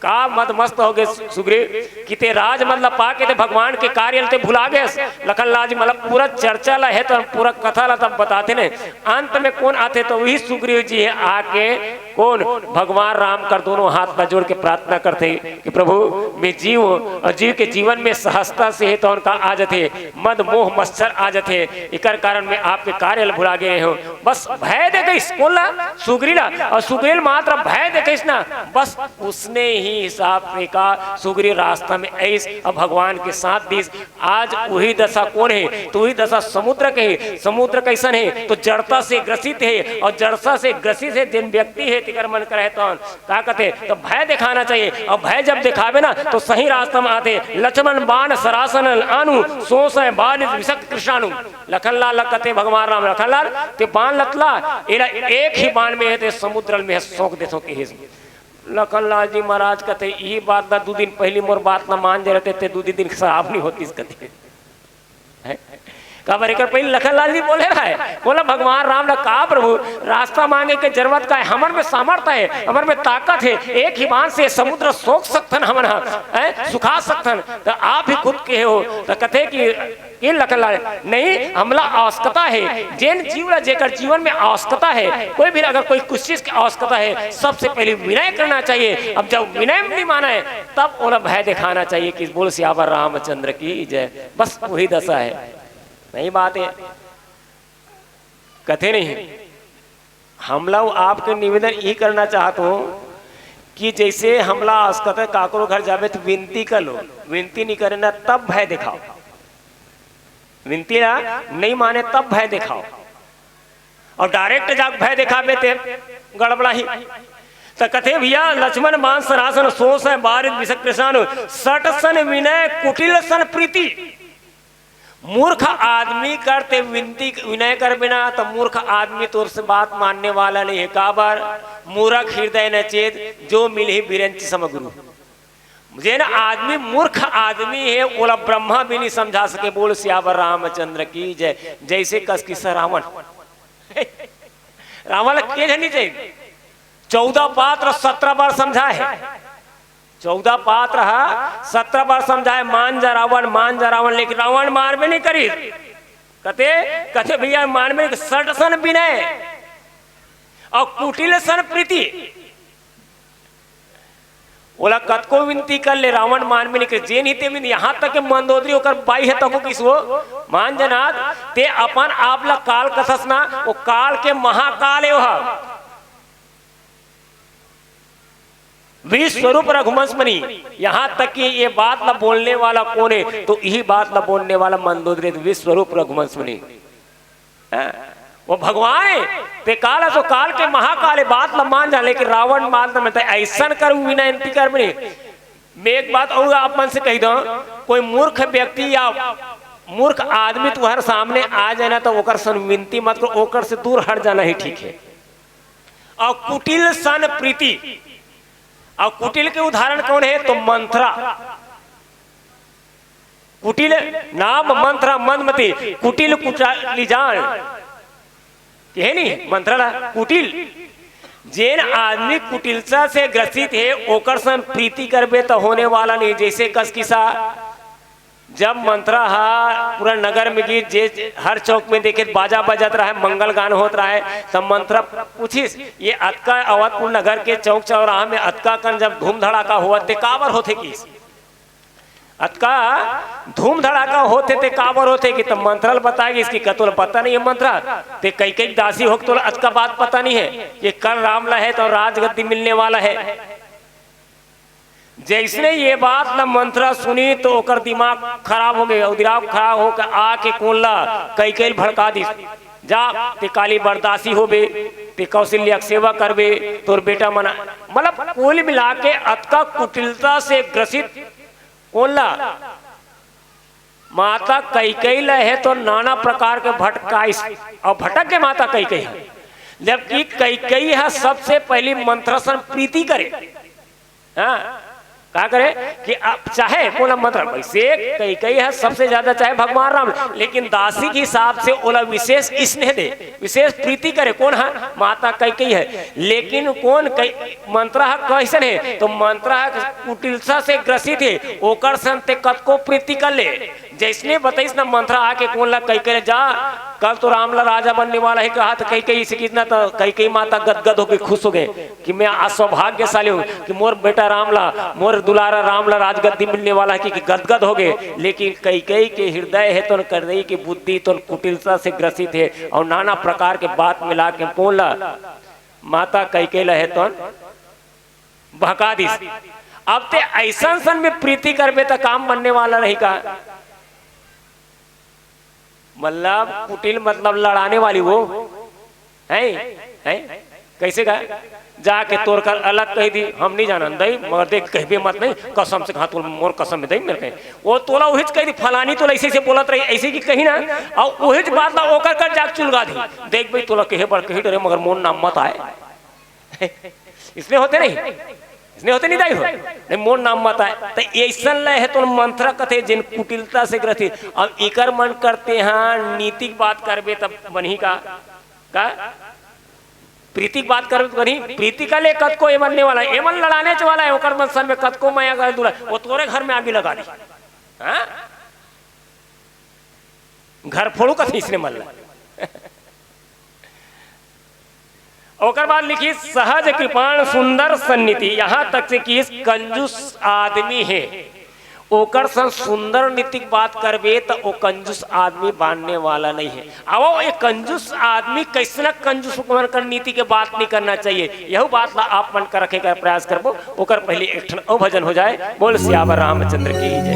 का मद मस्त हो गए सुग्रीव कि ते राज मतलब पाके ते भगवान के कार्य ते भुला गए। लखन लाल जी मतलब पूरा चर्चा ला है तो हम पूरा कथा ला तब बताते ने। अंत में कौन आते तो वही सुग्रीव जी है आके कौन भगवान राम कर दोनों हाथ में जोड़ के प्रार्थना करते कि प्रभु मैं जीव और जीव के जीवन में सहजता से है तो उनका आ जाते मद मोह मच्छर आ जाथे, एकर कारण मैं आपके कार्य ल भुला गए हूँ। बस भय देखाइस, कोन ला? सुग्रीव ला। और सुग्रीव मात्र भय देखाइस ना, बस उसने ही हिसाब से का सुग्रीव रास्ता में आइस और भगवान के साथ दिस। आज वही दशा कोन है? तो वही दशा समुद्र के है। समुद्र कैसन है? तो जड़ता से ग्रसित है, और जड़ता से ग्रसित है जिन व्यक्ति है तिकर मन करे तो का कहते? तो भय दिखाना चाहिए। और भय जब दिखावे ना, तो सही रास्ता में आते। लक्ष्मण बाण सरासन आनु, सोसै बारिश विषत कृष्णानु। लखनलाल ला कहते भगवान राम, लखनलाल, ते बाण लतला, एला एक ही बाण में है, ते समुद्र में है, सोख देथों के हिस। लखनलाल जी महाराज कहते, "यही बात ना दो दिन पहली मोर बात ना मान जे रहते, ते दो दिन, दिन शराब नहीं होती इस कहते।" हैं? काबर एकर पहिली लखन लाल जी बोले रहय, बोला भगवान राम ला का प्रभु रास्ता मांगे के जरूरत का हे, हमर में सामर्थ हे, हमर में ताकत हे, एक ही बाण से समुद्र सोख सकथन हमन ह, हैं, सुखा सकथन। त आप भी खुद कहे हो, त कथे कि ये लखन लाल, नहीं, हमला आवश्यकता हे, जेन जीव ला जेकर जीवन में आवश्यकता हे, कोई भी अगर कोई कुछ चीज की आवश्यकता हे, सबसे पहले विनय करना चाहिए। अब जब विनय नहीं माने, तब ओला भय दिखाना चाहिए कि बोल सियावर रामचंद्र की जय। बस वही दशा हे, नहीं बात हे। कथे नहीं, हमला अउ आपके निवेदन यही करना चाहत हूँ कि जैसे हमला आवश्यकता हे काकरो घर जाबे त विनती कर लो, विनती नहीं करे ना तब भय दिखाओ, विनती ना नहीं माने तब भय दिखाओ, अउ direct जाके भय दिखाबे ते गड़बड़ाही। त कथे भैया, लक्ष्मण बाण सरासन सोस है बारिद विषक कृष्णानु, सट सन विनय कुटिल सन प्रीति। मूर्ख आदमी कर ते विनती विनय करबे ना, त मूर्ख आदमी तोर से बात मानने वाला नहीं हे। काबर? मूर्ख हृदय न चेत, जो मिलही बिरंच समगुरु। जेन आदमी मूर्ख आदमी हे, ओला ब्रह्मा भी नहीं समझा सके। बोल सियावर रामचंद्र की जय। जैसे कस किस्सा रावण, रावण ला के झन नहीं चाहिए। चौदह पात्र सत्रह बार समझाए हे, चौदह पात्र ह सत्रह बार समझाए, मान जा रावण, मान जा रावण, लेकिन रावण मानबे नहीं करिस। कथे, कथे भैया मानबे नहीं, सट सन विनय अउ कुटिल सन प्रीति। ओला कतको विनती कर ले, रावण मानबे नहीं करे। जेन ही ते विन-, यहाँ तक के मंदोदरी ओकर बाई हे तको किस वो, मान जनात, ते अपन आप ला काल कथस ना, वो काल के महाकाल हे ओह। विश्वरूप रघुवंश मुनि, यहाँ तक कि ये बात ला बोलने वाला कौन हे, तो यही बात ला बोलने वाला मंदोदरी हे, विश्वरूप रघुवंश मुनि। हाँ, वो भगवान हे, ते काल हे तो काल के महाकाल हे, बात ला मान जा, लेकिन रावण मान त मैं ते ऐसन करूँ विनय विनती कर बनी। मैं एक बात अउ आप मन से कही दो, कोई मूर्ख व्यक्ति या मूर्ख आदमी तुम्हारे सामने आ जाए ना, तो ओकर सन विनती मत करो, ओकर से दूर हट जाना ही ठीक हे। अउ कुटिल सन प्रीति, अउ कुटिल के उदाहरण कौन हे? तो मंथरा। कुटिल नाम मंथरा मंदमती, कुटिल कुचाली जान। कहे नहीं मंथरा ला कुटिल। जेन आदमी कुटिलता से ग्रसित हे, ओकर सन प्रीति करबे त होने वाला नहीं। जैसे कस किस्सा, जब मंथरा ह पूरा नगर में गिस, जे हर चौक में देखे बाजा बजत रहय, मंगल गान होत रहय, तब मंथरा पूछिस, "ये अतका अवधपुर नगर के चौक चौराहा में अतका कन जब धूम धड़ाका होवत ते काबर होथे?" किस अतका धूम धड़ाका होथे ते काबर होथे कि त मंथरा ल बताय गिस कि कतोला पता नहीं हे मंथरा, ते कई कई दासी होके तोला अतका बात पता नहीं हे कि कल राम ला हे तो राजगद्दी मिलने वाला हे। जैसने ये बात ला मंथरा सुनी तो ओकर दिमाग खराब हो गे, अउ दिमाग खराब होके आके कोन ला कई कई भड़का दिस, जा ते काली बरदासी होबे, ते कौशल्या के सेवा करबे, तोर बेटा मना, मतलब कुल मिला के अतका कुटिलता से ग्रसित कोन ला? माता कैकेयी ल हे तो नाना प्रकार के भटकाइस, अउ भटक गे माता कैकेयी ह। जबकि कैकेयी ह सबसे पहिली मंथरा सन प्रीति करे। हाँ, का करे कि आप चाहे कोन ला मंथरा, वैसे कैकेयी ह सबसे ज्यादा चाहे भगवान राम, लेकिन दासी के हिसाब से ओला विशेष स्नेह दे, विशेष प्रीति करे। कोन ह? माता कैकेयी ह। लेकिन कोन कै-, मंथरा ह कइसन हे? तो मंथरा ह कुटिलता से ग्रसित हे, ओकर सन ते कतको प्रीति कर ले। जइसने बतइस ना मंथरा आके कोन ला कैकेयी ला, "जा, कल तो राम ला राजा बनने वाला हे," कहा त कैकेयी से कितना त कैकेयी माता गदगद होके खुश हो गे कि मैं आज सौभाग्यशाली हूँ कि मोर बेटा राम ला, मोर दुलारा राम ला राजगद्दी मिलने वाला हे कि, कि गदगद हो गे। लेकिन कैकेयी के हृदय हे तो कैकेयी के बुद्धि तो कुटिलता से ग्रसित हे अउ नाना प्रकार के बात मिला के कोन ला, माता कैकेयी ला हे तो बहका दिस। अब ते अइसन सन में प्रीति करबे त काम बनने वाला रही का? मतलब कुटिल मतलब लड़ाने वाली वो। हैं? हैं? कइसे का? जाके तोर कर अलग कहि दी, हम नहीं जानन दई, मगर देख कहबे मत नहीं, कसम से कहा तोला मोर कसम हे दई मेरे कहे। वो तोला उहिच कहि दी, फलानी तोला अइसे अइसे बोलत रही, अइसे कि कही ना, अउ उहिच बात ला ओकर कर जाके चुलगा दी। देख भई तोला कहे बर कहि डरे, मगर मोर नाम मत आय। इसने होथे नहीं? इसने होते नहीं दाई हो, नहीं मोर नाम मत आए। त अइसन ले हे तो मंथरा कथे, जेन कुटिलता से ग्रसित। अब इकर मन करथे, हाँ, नीति के बात करबे तब बनही का? का? प्रीति के बात करबे तो बनही? प्रीति का ले कतको ए बनने वाला हे, ए मन लड़ाने च वाला हे, ओकर मन सन में कतको मया कर दूला, वो तोरे घर में आगी लगा दी। हाँ? घर फोड़ू कथे इसने मन ला। ओकर बाद लिखिस, सहज कृपाण सुंदर सन्नीति, यहाँ तक से कि इस कंजूस आदमी हे, ओकर संग सुंदर नीति के बात करबे त ओ कंजूस आदमी बानने वाला नहीं हे। अब वो एक कंजूस आदमी कइसना कंजूस मन कर नीति के बात नहीं करना चाहिए, यहू बात ला आप मन कर रखे कर प्रयास करबो। ओकर पहले एक ठन अउ भजन हो जाए। बोल सियावर रामचंद्र की जय।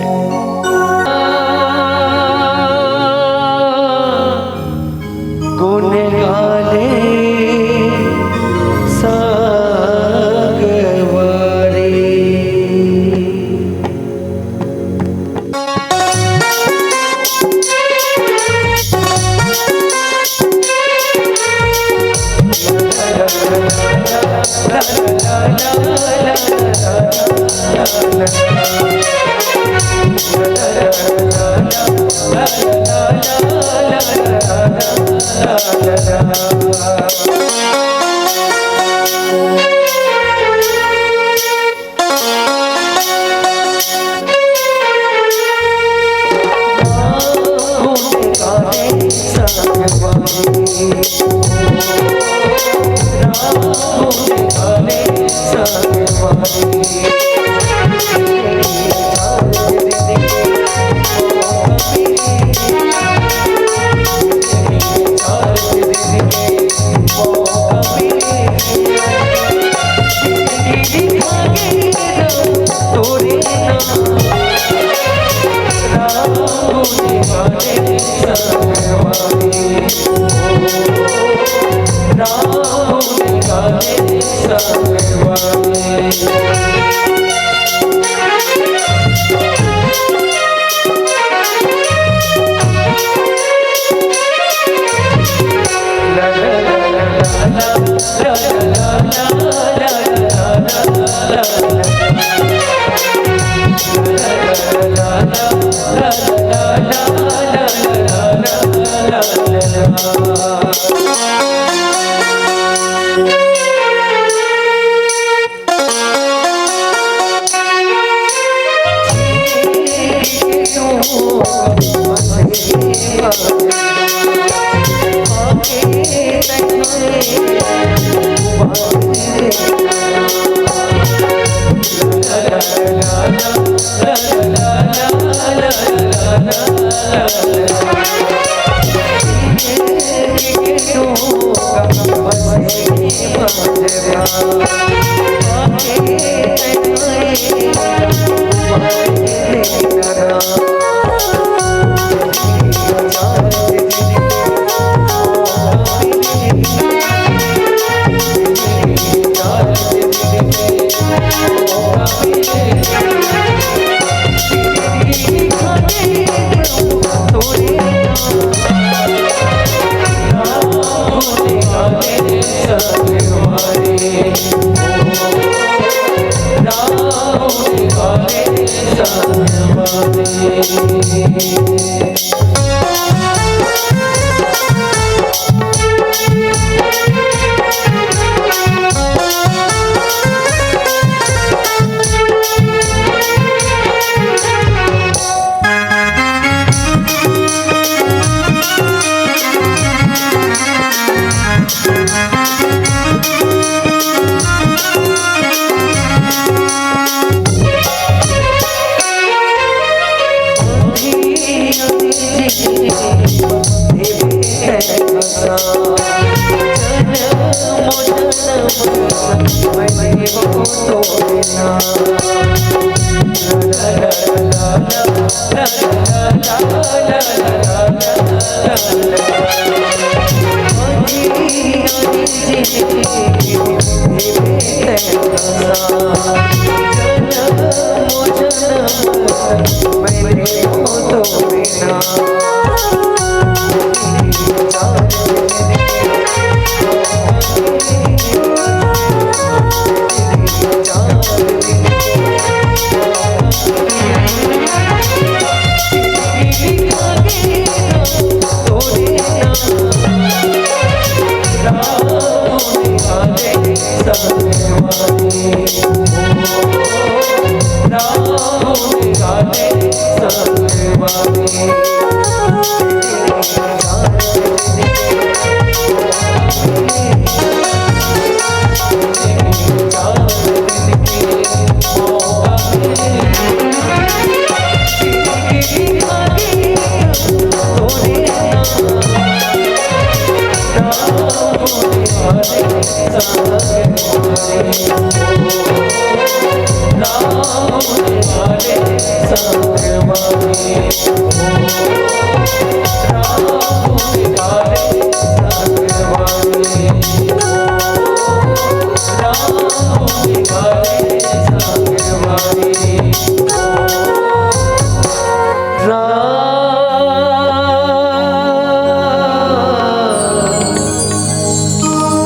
गुण गाले सागवारी।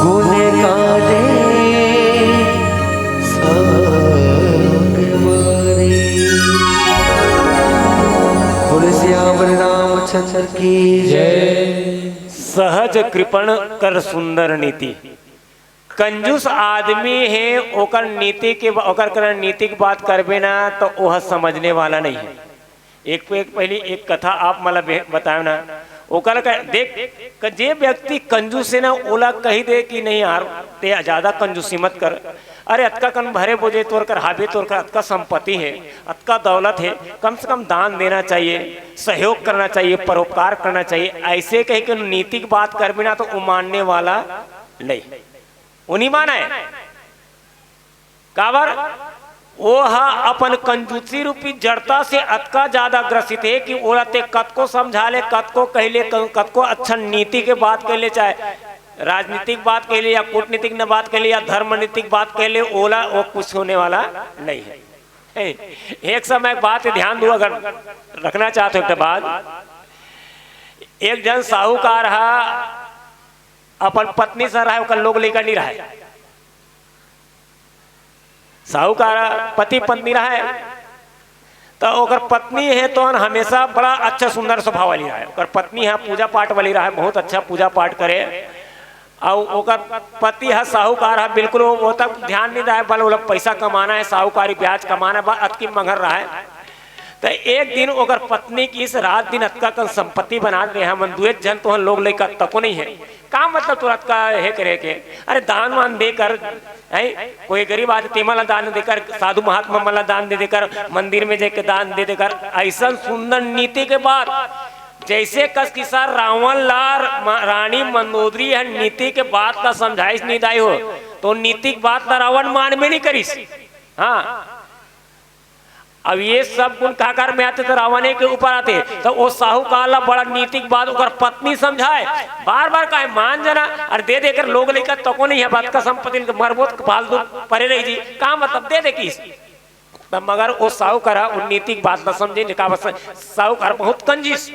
गुण गाने संग मारे। बोले सियावर रामचंद्र की जय। सहज कृपण कर सुंदर नीति। कंजूस आदमी हे, ओकर नीति के, ओकर करा नीति के बात करबे ना, तो ओह समझने वाला नहीं है। एक पे एक पहली एक कथा आप मला बे-, बतायो ना, ओकर का देख, क-, जे व्यक्ति कंजूस है ना, ओला कही दे कि नहीं यार, ते ज्यादा कंजूसी मत कर। अरे, अतका कन भरे बोझे तोर कर हाबे, तोर कर अतका संपत्ति है, अतका दौलत है, कम से कम दान देना चाहिए, सहयोग करना चाहिए, परोपकार करना चाहिए। ऐसे कह के नीति की बात करबे ना, तो वो मानने वाला नहीं, वो नहीं माना है। काबर? वो ह अपन कंजूसी रूपी जड़ता से अतका ज्यादा ग्रसित हे कि ओला ते कतको समझा ले, कतको कह ले, क-, कतको अच्छा नीति के बात कह ले, चाहे राजनीतिक बात कह ले या कूटनीतिक न बात कह ले या धर्म नीतिक बात कह ले, ओला वो कुछ होने वाला नहीं है। हे, एक समय एक बात ध्यान दो, अगर रखना चाहते हो एक बात, एक जन साहूकार हा अपन पत्नी से रहे, ओकर लोग लेकर नहीं रहे। साहूकार पति पत्नी रहे, तो ओकर पत्नी है तो हमेशा बड़ा अच्छा सुंदर स्वभाव वाली रहे। ओकर पत्नी है पूजा पाठ वाली रहे, बहुत अच्छा पूजा पाठ करे। और ओकर पति है साहूकार है, बिल्कुल वो, वो तक ध्यान नहीं रहे, बल ओला पैसा कमाना है, साहूकारी ब्याज कमाना है, बस अतकी मगन रहे। तो एक दिन ओकर पत्नी की इस रात दिन अतका कन संपत्ति बना दे, हमन दुए जन तो लोग लेकर तको नहीं है। का मतलब तुरंत का हे करे के? अरे दान वान देकर, हैं? कोई गरीब आदमी तेमन ला दान देकर, साधु महात्मा मन ला दान दे देकर, मंदिर में जाके दान दे देकर, ऐसा सुंदर नीति के बात। जैसे कस किसा रावण ला र-, मा-, रानी मंदोदरी ह नीति के बात ला समझाइस नहीं दाई हो, तो नीति के बात ला रावण मान में नहीं करिस। हाँ, अब ये सब गुण काकर में आते तो रावणे के ऊपर आते। तो वो साहूकार ला बड़ा नीति के बात ओकर पत्नी समझाए, बार बार कहे मान जाना, अरे दे देकर लोग लेकर तको नहीं है, बात का संपत्ति के मरबोत फालतू परे रही जी, का मतलब दे दे किस। तब मगर वो साहूकार ह, वो नीति के बात न समझे, निका बस साहूकार बहुत कंजूस।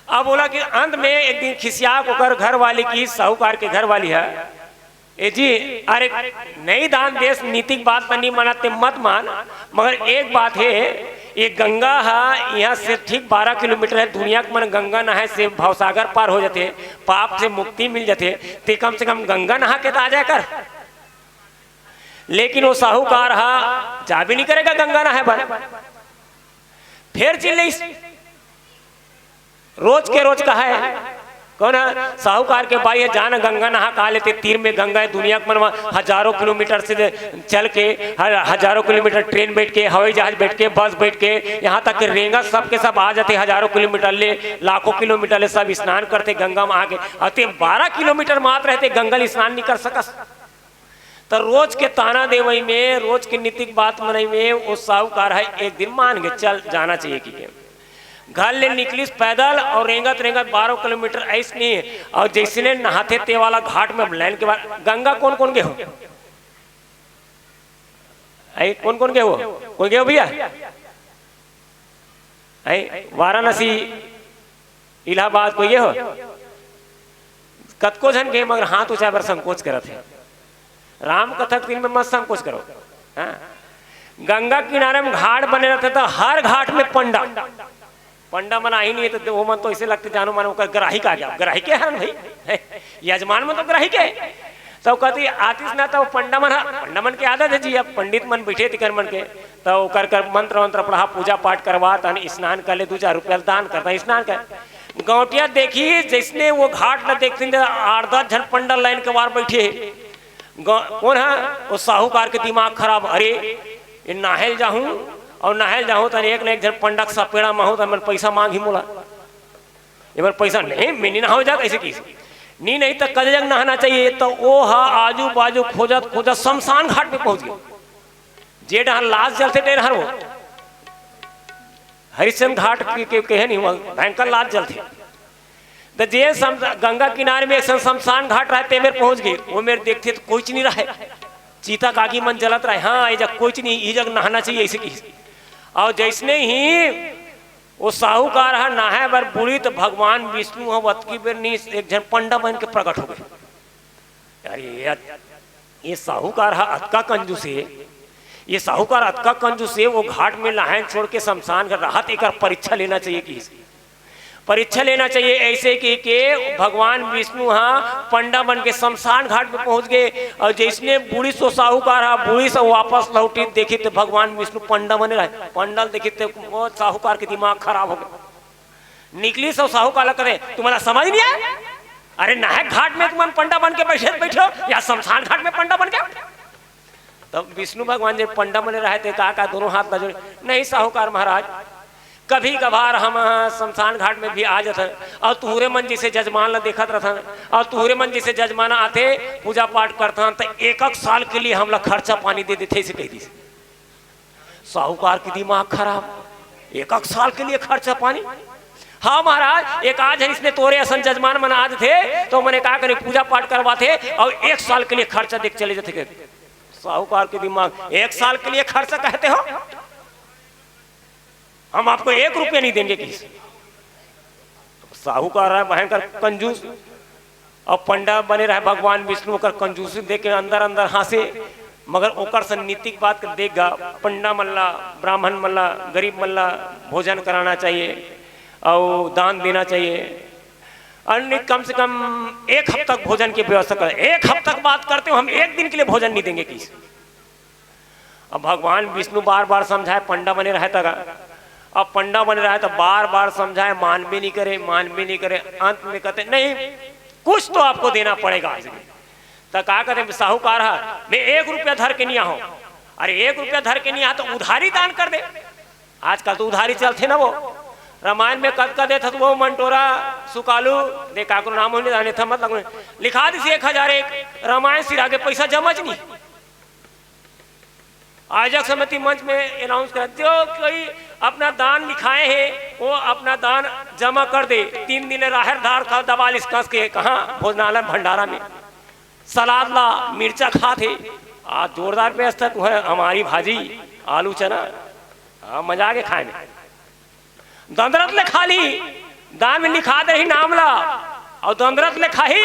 अब बोला कि अंत में एक दिन खिसिया के ओकर घर वाली की, साहूकार के घर वाली है, ए जी, अरे नहीं दान देस, नीति के बात त नहीं मानत ते मत मान, मगर एक बात है, ये गंगा हा यहाँ से ठीक बारह किलोमीटर है, दुनिया के मन गंगा नहाए से भवसागर पार हो जाते, पाप से मुक्ति मिल जाते, ते कम से कम गंगा नहा के त आ जाए कर। लेकिन वो साहूकार हा जा भी नहीं करेगा गंगा नहाए बर। फिर चिल्लईस, रोज के रोज कहा है, कौन है? साहूकार के बाई है, जान गंगा नहा कहा लेते, तीर में गंगा है, दुनिया के मन वहाँ हजारों किलोमीटर से चल के, ह-, हजारों किलोमीटर ट्रेन बैठ के, हवाई जहाज बैठ के, बस बैठ के, यहाँ तक कि रेंगत सबके सब आ जाते हजारों किलोमीटर ले, लाखों किलोमीटर ले सब स्नान करते गंगा में आके। अते बारह किलोमीटर मात्र रहते गंगा ले स्नान नहीं कर सकस। त रोज के ताना देवई में, रोज के नीति के बात मनई में वो साहूकार है एक दिन मान के चल जाना चाहिए कि के। घर ले निकलिस पैदल और रेंगत रेंगत बारह किलोमीटर ऐस नहीं, और जैसने नहाथे ते वाला घाट में लाइन के बाद, गंगा कौन कौन गे हो? आई कौन कौन गे हो? कोई गे हो भैया? आई वाराणसी, इलाहाबाद कोई गे हो? कतको झन गे मगर हाथ उचाए बर संकोच करत हे। राम कथा के दिन में मत संकोच करो। हाँ? गंगा किनारे में घाट बने रहते तो हर घाट में पंडा, पंडा मन आही नहीं है तो वो मन तो ऐसे लगते जानो मानो ओकर ग्राही का गया, ग्राही के हरन भाई, यजमान मन तो ग्राही के। तो कहती आतिश ना तो पंडा मन हा, पंडा मन के आदत है जी, अब पंडित मन बैठे तिकर मन के, तो ओकर कर मंत्र वंत्र पढ़ा, पूजा पाठ करवा, तन स्नान कर ले, दो चार रुपया दान करता, स्नान कर। गौटिया देखी जैसने वो घाट ला देखते आठ दस झन पंडा लाइन के बाहर बैठे। ग-, कौन है? वो साहूकार के दिमाग खराब। अरे, ये नाहेल जाहूं और नाहेल जाहूं तो एक न एक झन पंडा के सपेड़ा में हूं तो मन पैसा मांगही मोला। ये बार पैसा नहीं, मैं नहीं नहावे जात, ऐसे किस। नी नहीं तो कद जग नहाना चाहिए। तो वो हा आजू बाजू खोजत खोजत शमशान घाट में पहुंच गए। जे डहर लाश जलथे, डहर वो हरिश्चंद्र घाट के, के, कहे नहीं हुआ, भयंकर लाश जलथे। तो जे शम-, गंगा किनारे में एक शमशान घाट रहे, ते मेर पहुंच गए। वो मेर देखथे तो कोई नहीं रहे, चिता कागी मन जलत रहे। हाँ, ये जग कोई नहीं, ये जग नहाना चाहिए, ऐसे की। और जैसने ही वो साहूकार ह नहाए बर बूड़ी, तो भगवान विष्णु ह वतकी बेर नहीं, एक झन पंडा बन के प्रकट हो गए। अरे यार, ये साहूकार ह अतका कंजूस हे, ये साहूकार अतका कंजूस हे, वो घाट में नहाए छोड़ के शमशान घाट रहत, एकर परीक्षा लेना चाहिए कि परीक्षा लेना चाहिए। ऐसे कि के भगवान विष्णु ह पंडा बन के शमशान घाट में पहुंच गए। और जैसने बूढ़ी सो साहूकार ह बूढ़ी से वापस लौटी, देखी तो भगवान विष्णु पंडा बने रहे। पंडा ल देखी तो वो साहूकार के दिमाग खराब हो गए। निकली सो साहूकार ल करे, तुम्हारा समझ नहीं आया? अरे नहाए घाट में तुम पंडा बन के बैठे बैठे हो या शमशान घाट में पंडा बन के? तब विष्णु भगवान जे पंडा बने रहे थे, कहा, कहा दोनों हाथ ला जोड़े, नहीं साहूकार महाराज, कभी कभार हम शमशान घाट में भी आ जाथन और तुहरे मन जैसे जजमान ला देखत रहथन और तुहरे मन जैसे जजमान आथे, पूजा पाठ करथन, तो एक एक साल के लिए हमला खर्चा पानी दे देथे, ऐसे कह दी। साहूकार के दिमाग खराब, एक एक साल के लिए खर्चा पानी? हाँ महाराज, एक आज है, इसने तोरे असन जजमान मन आ जाथे तो मने का करे, पूजा पाठ करवाथे और एक साल के लिए खर्चा देख चले जाथे। साहूकार के दिमाग, एक साल के लिए खर्चा कहते हो, हम आपको एक रुपया नहीं देंगे किसी। साहूकार है भयंकर कंजूस, और पंडा बने रहे भगवान विष्णु, ओकर कंजूसी देख के अंदर अंदर हंसे, मगर ओकर से नीतिक बात के देख गा, पंडा मन ला, ब्राह्मण मन ला, गरीब मन ला भोजन कराना चाहिए और दान देना चाहिए। और नहीं, कम से कम एक हफ्ता भोजन की व्यवस्था करें। एक हफ्ता की बात करते हो, हम एक दिन के लिए भोजन नहीं देंगे किसी। अब भगवान विष्णु बार बार समझाए, पंडा बने रहे तक। अब पंडा बने रहे तो बार बार समझाए, मानबे नहीं करे, मानबे नहीं करे। अंत में कहते, नहीं, कुछ तो आपको देना पड़ेगा। तो का कहते, साहूकार है, मैं एक रुपया धर के नहीं आऊँ। अरे एक रुपया धर के नहीं आ तो उधारी दान कर दे। आजकल तो उधारी चलथे ना वो। रामायण में कतका देथस वो मंटोरा, सुकालू, दे काकरो नाम होने जाने था, मतलब लिखा दिस एक हजार एक, रामायण सिरा के पैसा जमच नहीं। आयोजक समिति मंच में अनाउंस कर, जो कोई अपना दान लिखाए हैं, वो अपना दान जमा कर दे। तीन दिन राहर धार खा दबा लिस कस के, कहाँ? भोजनालय भंडारा में। सलाद ला मिर्चा खात हे। आज जोरदार व्यवस्था तो है, हमारी भाजी, आलू चना, हाँ, मजा आ गया खाए में। दंदरत ले खा ली, दान में लिखा दे ही नाम ला, और दंदरत ले खाही,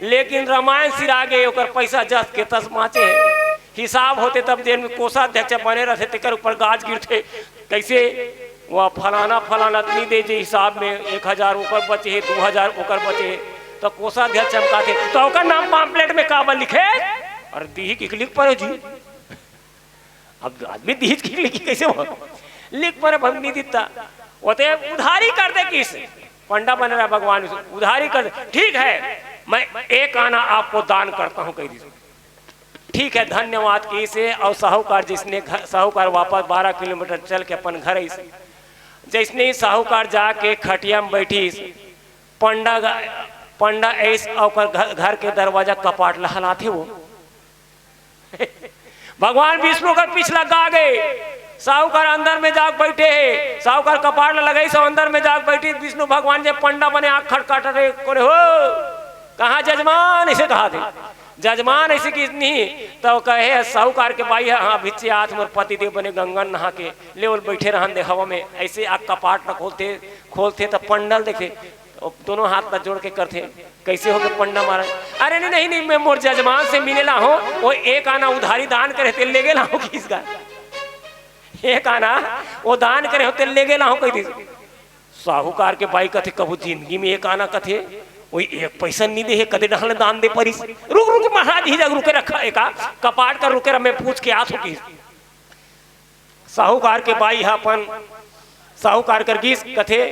लेकिन रामायण सिरा गे, ओकर पैसा जस के तस बाँचे हे। हिसाब होते तब जेन में कोषाध्यक्ष बने रहते, तेकर ऊपर गाज गिरते। कैसे? वो फलाना, फलाना इतनी दे जे हिसाब में एक हजार ओकर बचे हे, दो हजार ओकर बचे हे, तो कोषाध्यक्ष चमकाते, तो ओकर नाम पाम्पलेट में काबर लिखे? अरे दीही कि लिख पड़े जी। अब आदमी दीहिच के लिखी कैसे हो? लिख पर भंग नहीं दिता। वो तो उधारी कर दे किस? पंडा बन रहा भगवान, उधारी कर दे। ठीक है, मैं एक आना आपको दान करता हूँ, कह दीजिए। ठीक है, धन्यवाद किसे। और साहूकार जिसने घर, साहूकार वापस बारह किलोमीटर चल के अपन घर आइस। जैसने ही साहूकार जाके खटिया में बैठिस, पंडा ग-, पंडा ऐस ओकर घर, घर के दरवाजा कपाट ला हलाथे वो। भगवान विष्णु कर पीछ लगा गए। साहूकार अंदर में जाके बैठे हे, साहूकार कपाट ला लगाइस, अंदर में जाके बैठी। विष्णु भगवान जे पंडा बने आँख खटखट रहे, कोने हो, कहाँ जजमान, ऐसे कहा थे। जजमान ऐसे कि नहीं, तो कहे साहूकार के बाई, हाँ भिच्चे, आज मोर पतिदेव बने गंगा नहा के ले ओल बैठे रहन दे हवा में। ऐसे आँख कपाट ला खोलते, खोलते तो पंडल देखे, दोनों हाथ ला जोड़ के करथे, कैसे हो के पंडा महाराज? अरे नहीं, नहीं, नहीं, मैं मोर जजमान से मिले ला हूँ, वो एक आना उधारी दान करे, तेल ले गे ला हूँ किस का? एक आना वो दान करे हो, तेल ले गे ला हूँ, कह दी। साहूकार के बाई कथे, कभू जिंदगी में एक आना कथे, वही एक पैसा नहीं दे हे, कदे डहल दान दे परिस। रुक, रुक, महाराज, ही जग रुके रखा, एका कपाट कर रुके रह, मैं पूछ के आत हूँ किस। साहूकार के बाई ह अपन साहूकार कर गिस, कथे,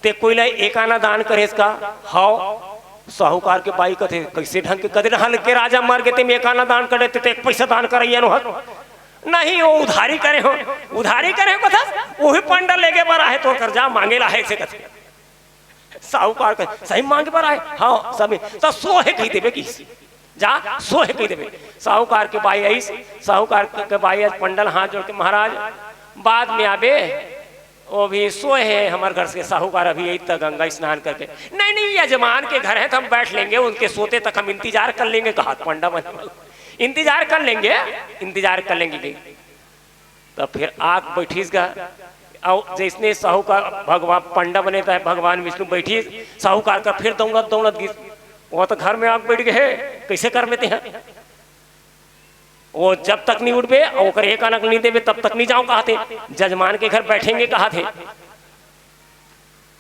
"ते कोई ला एक आना दान करेस का?" "हव।" साहूकार के बाई कथे, "कैसे ढंग के कदे ढंग के राजा मर गे, ते में एक आना दान करे, ते, ते एक पैसा दान करइया नो हस?" "नहीं, वो उधारी करे हो।" "उधारी करे हो कथस? वही पंडा लेगे बर आहे, तो कर जा मांगे ला है," से कथे। साहूकार के सही मांगे बर आए, हाँ, सही। त सो हे कहि देबे किहिस, जा, सो हे कहि देबे। साहूकार के बाई आइस, साहूकार के बाई आज पंडल हाथ जोड़ के, महाराज, बाद में आबे, वो भी सोए हैं हमारे घर से। साहूकार अभी यही तक गंगा स्नान करके, नहीं, नहीं, यजमान के घर है तो हम बैठ लेंगे, उनके सोते तक हम इंतजार कर लेंगे, कहा पंडा बने वाला, इंतजार कर लेंगे, इंतजार कर लेंगे। तब फिर आग बैठीस गा। और जैसने साहूकार भगवान पंडा बने था, भगवान विष्णु बैठीस, साहूकार का फिर दौड़त दौड़त गिस। वो तो घर में आग बैठ गए, कैसे कर लेते हैं? वो जब तक नहीं उठबे और ओकर एक आना नहीं देबे, तब तक नहीं जाओ कहा थे। जजमान के घर बैठेंगे कहा थे।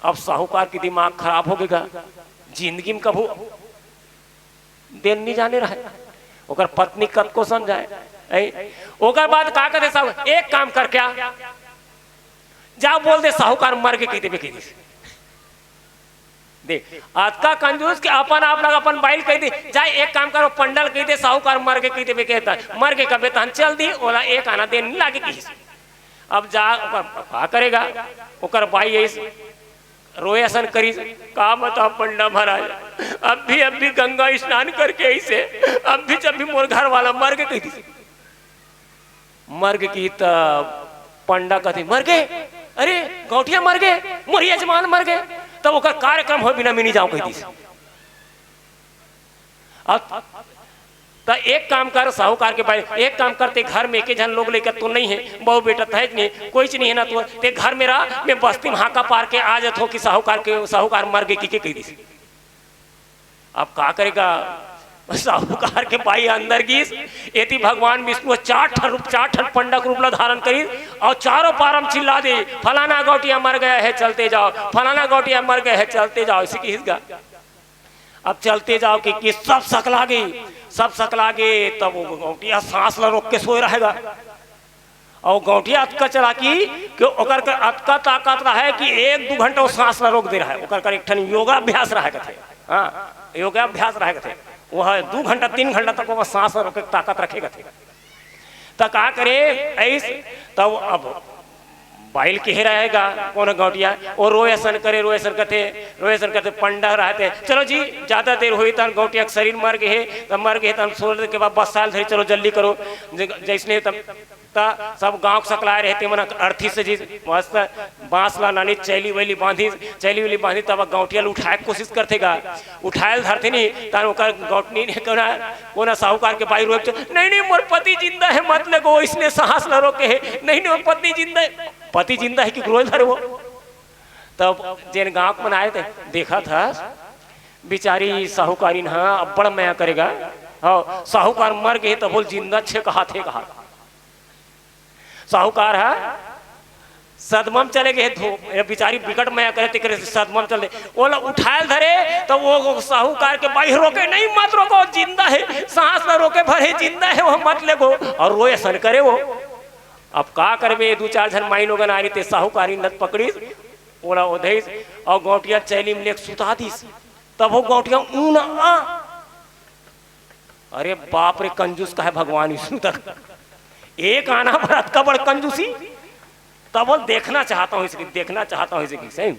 अब साहूकार के दिमाग खराब हो गया, जिंदगी में कभू देन नहीं जाने रहे। ओकर पत्नी कतको समझाए, ऐ? ओकर बाद का कहते साहू, एक काम कर, क्या जा बोल दे साहूकार मर के कहि देबे, कहि दिस। देख, अतका कंजूस के अपन आप लग अपन बाइल कहि दे, जा एक काम करो, पंडल कहि दे, साहूकार मर के कहि देबे, कहता मर के कबे तहन चल दी, ओला एक आना देन नहीं लागे किहिस। अब जा, ओकर का करेगा, ओकर बाई ऐस रोए असन करिस, का बता पंडा महाराज, अब भी, अब भी गंगा स्नान करके ऐसे, अब भी, जब भी मोर घर वाला मर के कहि दिस, मर के कि त पंडा कथे, मर गे? अरे, गौंटिया मर गे, मोर यजमान मर गे। तब ओकर कार्यक्रम हो बिना मैं नहीं जाऊं कहि दिस। अब त एक काम कर, साहूकार के बाई, एक काम कर, ते घर में एक झन लोग लइका तो नहीं है, बहू बेटा तो है नहीं, कोई चीज नहीं है ना, तो ते घर में रह, मैं बस्ती में हाका पार के आ जात हो कि साहूकार के, साहूकार मर गे कहिके कहि दिस। अब का करेगा, साहूकार के बाई अंदर गिस, एती भगवान विष्णु चार ठन रूप, चार ठन पंडा के रूप ला धारण करिस और चारों पारम चिल्ला दे, फलाना गौंटिया मर गया है, चलते जाओ, फलाना गौंटिया मर गया है, चलते जाओ, ऐसे किहिस गा। अब चलते जाओ कि, कि सब सकला गे, सब सकला गे, तब वो गौंटिया सांस ला रोक के सोए रहेगा। और गौंटिया अतका चालाकी कि ओकर कर अतका ताकत रहे कि एक दू घंटा वो सांस ला रोक दे रहे। ओकर कर एक ठन योगाभ्यास रहे कथे, हाँ, योगाभ्यास रहे कथे। वो है दू घंटा, तीन घंटा तक वो सांस ला रोके के ताकत रखे कथे। त का करे ऐस, तब अब बाइल के हे रहेगा, कौन गौंटिया, वो रोए असन करे, रोए असन करथे, रोए असन करथे, पंडा रहते, चलो जी, ज्यादा देर होई, तन गौंटिया के शरीर मर गए हे, तब मर गए हे, तन सोए के बाद बस्साल धरी, चलो जल्दी करो, ज-, जैसने तब, त सब गांव के सकलाए रहते, मन अर्थी से जी, मस्त बांस ला नानी चैली वैली बांधी, चैली वैली बांधी, तब गौंटिया ल उठाए के कोशिश करथे गा, उठाए ल धरथे नहीं, तन ओकर गौंटनी ने कोना, कोना साहूकार के बाई रोए, नहीं, नहीं, मोर पति जिंदा है, मत लेगो, इसने सांस ला रोके है, नहीं, नहीं, मोर पति जिंदा है, पति जिंदा है कि रोए धरे वो। तब जेन गांव के मन आए थे, देखा था, बिचारी साहूकारिन हा अब्बड़ मया करेगा, हाँ, साहूकार मर गए, तब बोल जिंदा छे कहा थे, कहा। साहूकार ह सदमा म चले गए, धो, ये बिचारी बिकट मया करे, तेकरे से सदमा म चले। ओला उठाए ल धरे, त वो, वो साहूकार के बाई रोके, "नहीं, मत रोको, जिंदा है, सांस ला रोके भरे, जिंदा है, वो मत लेगो।" और रोए असन करे वो। अब का करबे, दू चार झन माई लोगन आ रही थे, साहूकारिन ल पकड़िस, ओला ओधइस, और गौंटिया चैली म लेके सुता दिस। तब वो गौंटिया ऊन आ अरे बाप रे, कंजूस का है भगवान विष्णु तक। एक आना बर अतका बड़ कंजूसी। तब बोल, "देखना चाहता हूँ इसकी, देखना चाहता हूँ इसकी।" सही,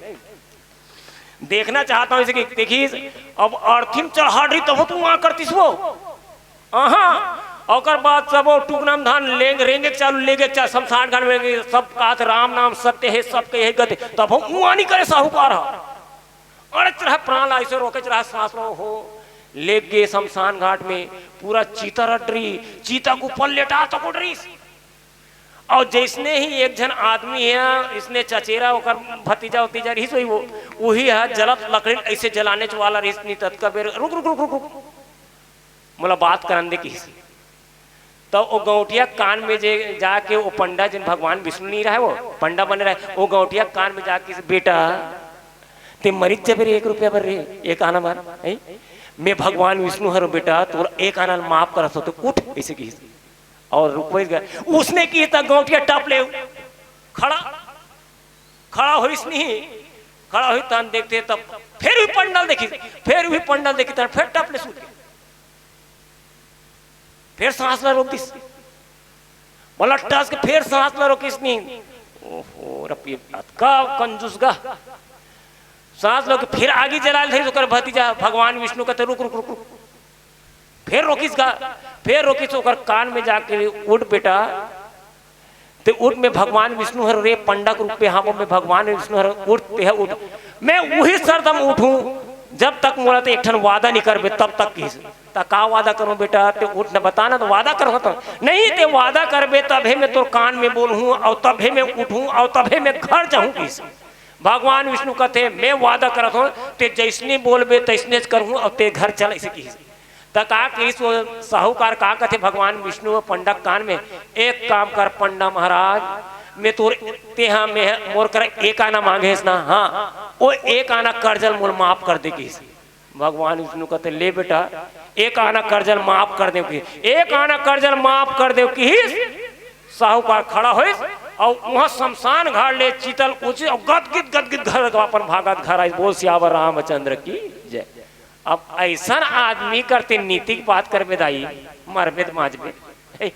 देखना चाहता हूँ इसकी। देखिस, अब अर्थी म चढ़ा डरी, तब तो वहां करतीस वो। हाँ, ओकर बाद सब वो टुकना म धान लेंग, रेंगे के चालू, लेगे के चालू, शमशान घाट में सब कहत, "राम नाम सत्य है, सबके यही गति।" तब वो उआनी करे साहूकार ह। अड़च रहा प्राण ला, ऐसे रोके रहा सांस लो हो। ले गे शमशान घाट में, पूरा चीता रट रही, चीता के ऊपर लेटा तो उठ रही। और जैसने ही एक झन आदमी है, इसने चचेरा ओकर भतीजा उतीजा रही सोई वो, वही है जलत लकड़ी ऐसे जलाने वाला रही, नहीं ततका बेर, "रुक, रुक, रुक, रुक, रुक, मोला बात करन दे," किसी। तो वो गौंटिया कान में जे जाके वो पंडा, जिन भगवान विष्णु नहीं रहे, वो पंडा बने रहे, वो गौंटिया कान में जाके से, "बेटा, ते मरिच जबे रे एक रुपया बर रे, एक आना मार, हैं? मैं भगवान विष्णु हरो बेटा, तोर एक आना ल माफ करत हो, तो उठ," ऐसे किहिस। और रुकवई गए, उसने की त गौंटिया टप ले खड़ा, खड़ा होइस नहीं, खड़ा होई तन देखते तब फिर भी पंडल देखी, फिर भी पंडल देखी तन फिर टप ले सूत गए। फिर सांस ला रोक दिस। बोला टस के फिर सांस ला रोकिस नहीं। ओहो, रपी अतका कंजूस गा। सांस लो के फिर आगी जला ले धरिस ओकर भतीजा। भगवान विष्णु कथे, "रुक, रुक, रुक, रुक।" फिर रोकिस गा, फिर रोकिस, ओकर कान में जाके, "उठ बेटा, ते उठ।" में भगवान विष्णु हर रे पंडा के रूप में, हाँ, में भगवान विष्णु हर, "उठ, ते ह उठ।" "मैं उही शर्त म उठूं, जब तक मोला ते एक ठन वादा नहीं करबे, तब तक।" किहिस। "त का वादा करूं बेटा, ते उठ न बता ना, त वादा करहूं।" "त नहीं, ते वादा करबे, तभे मैं तोर कान में बोलहूं, अउ तभे मैं उठहूं, अउ तभे मैं घर जाहूं।" किहिस। भगवान विष्णु कथे, "मैं वादा करत हूं, ते जइसने बोलबे, तइसनेच करहूं, अउ ते घर चल," अइसे किहिस। त का किहिस वो साहूकार, का कथे भगवान विष्णु वो पंडा के कान में, "एक काम कर पंडा महाराज, मैं तोर, तेहा मैं, मोर करा एक आना मांगे हस ना, हाँ, वो एक आना कर्जा ल मोला माफ कर दे," किहिस। भगवान विष्णु कथे, "ले बेटा, एक आना कर्जा ल माफ कर देंव," किहिस। "एक आना कर्जा ल माफ कर देंव," किहिस। साहूकार खड़ा होइस अउ उहां शमशान घाट ले चिता ल कुचिस अउ गदगिद गदगिद घर अपन भागत घर आइस। बोल सियावर रामचंद्र की जय। अब अइसन आदमी करते नीति के बात करबे दाई, मरबे त बांचबे।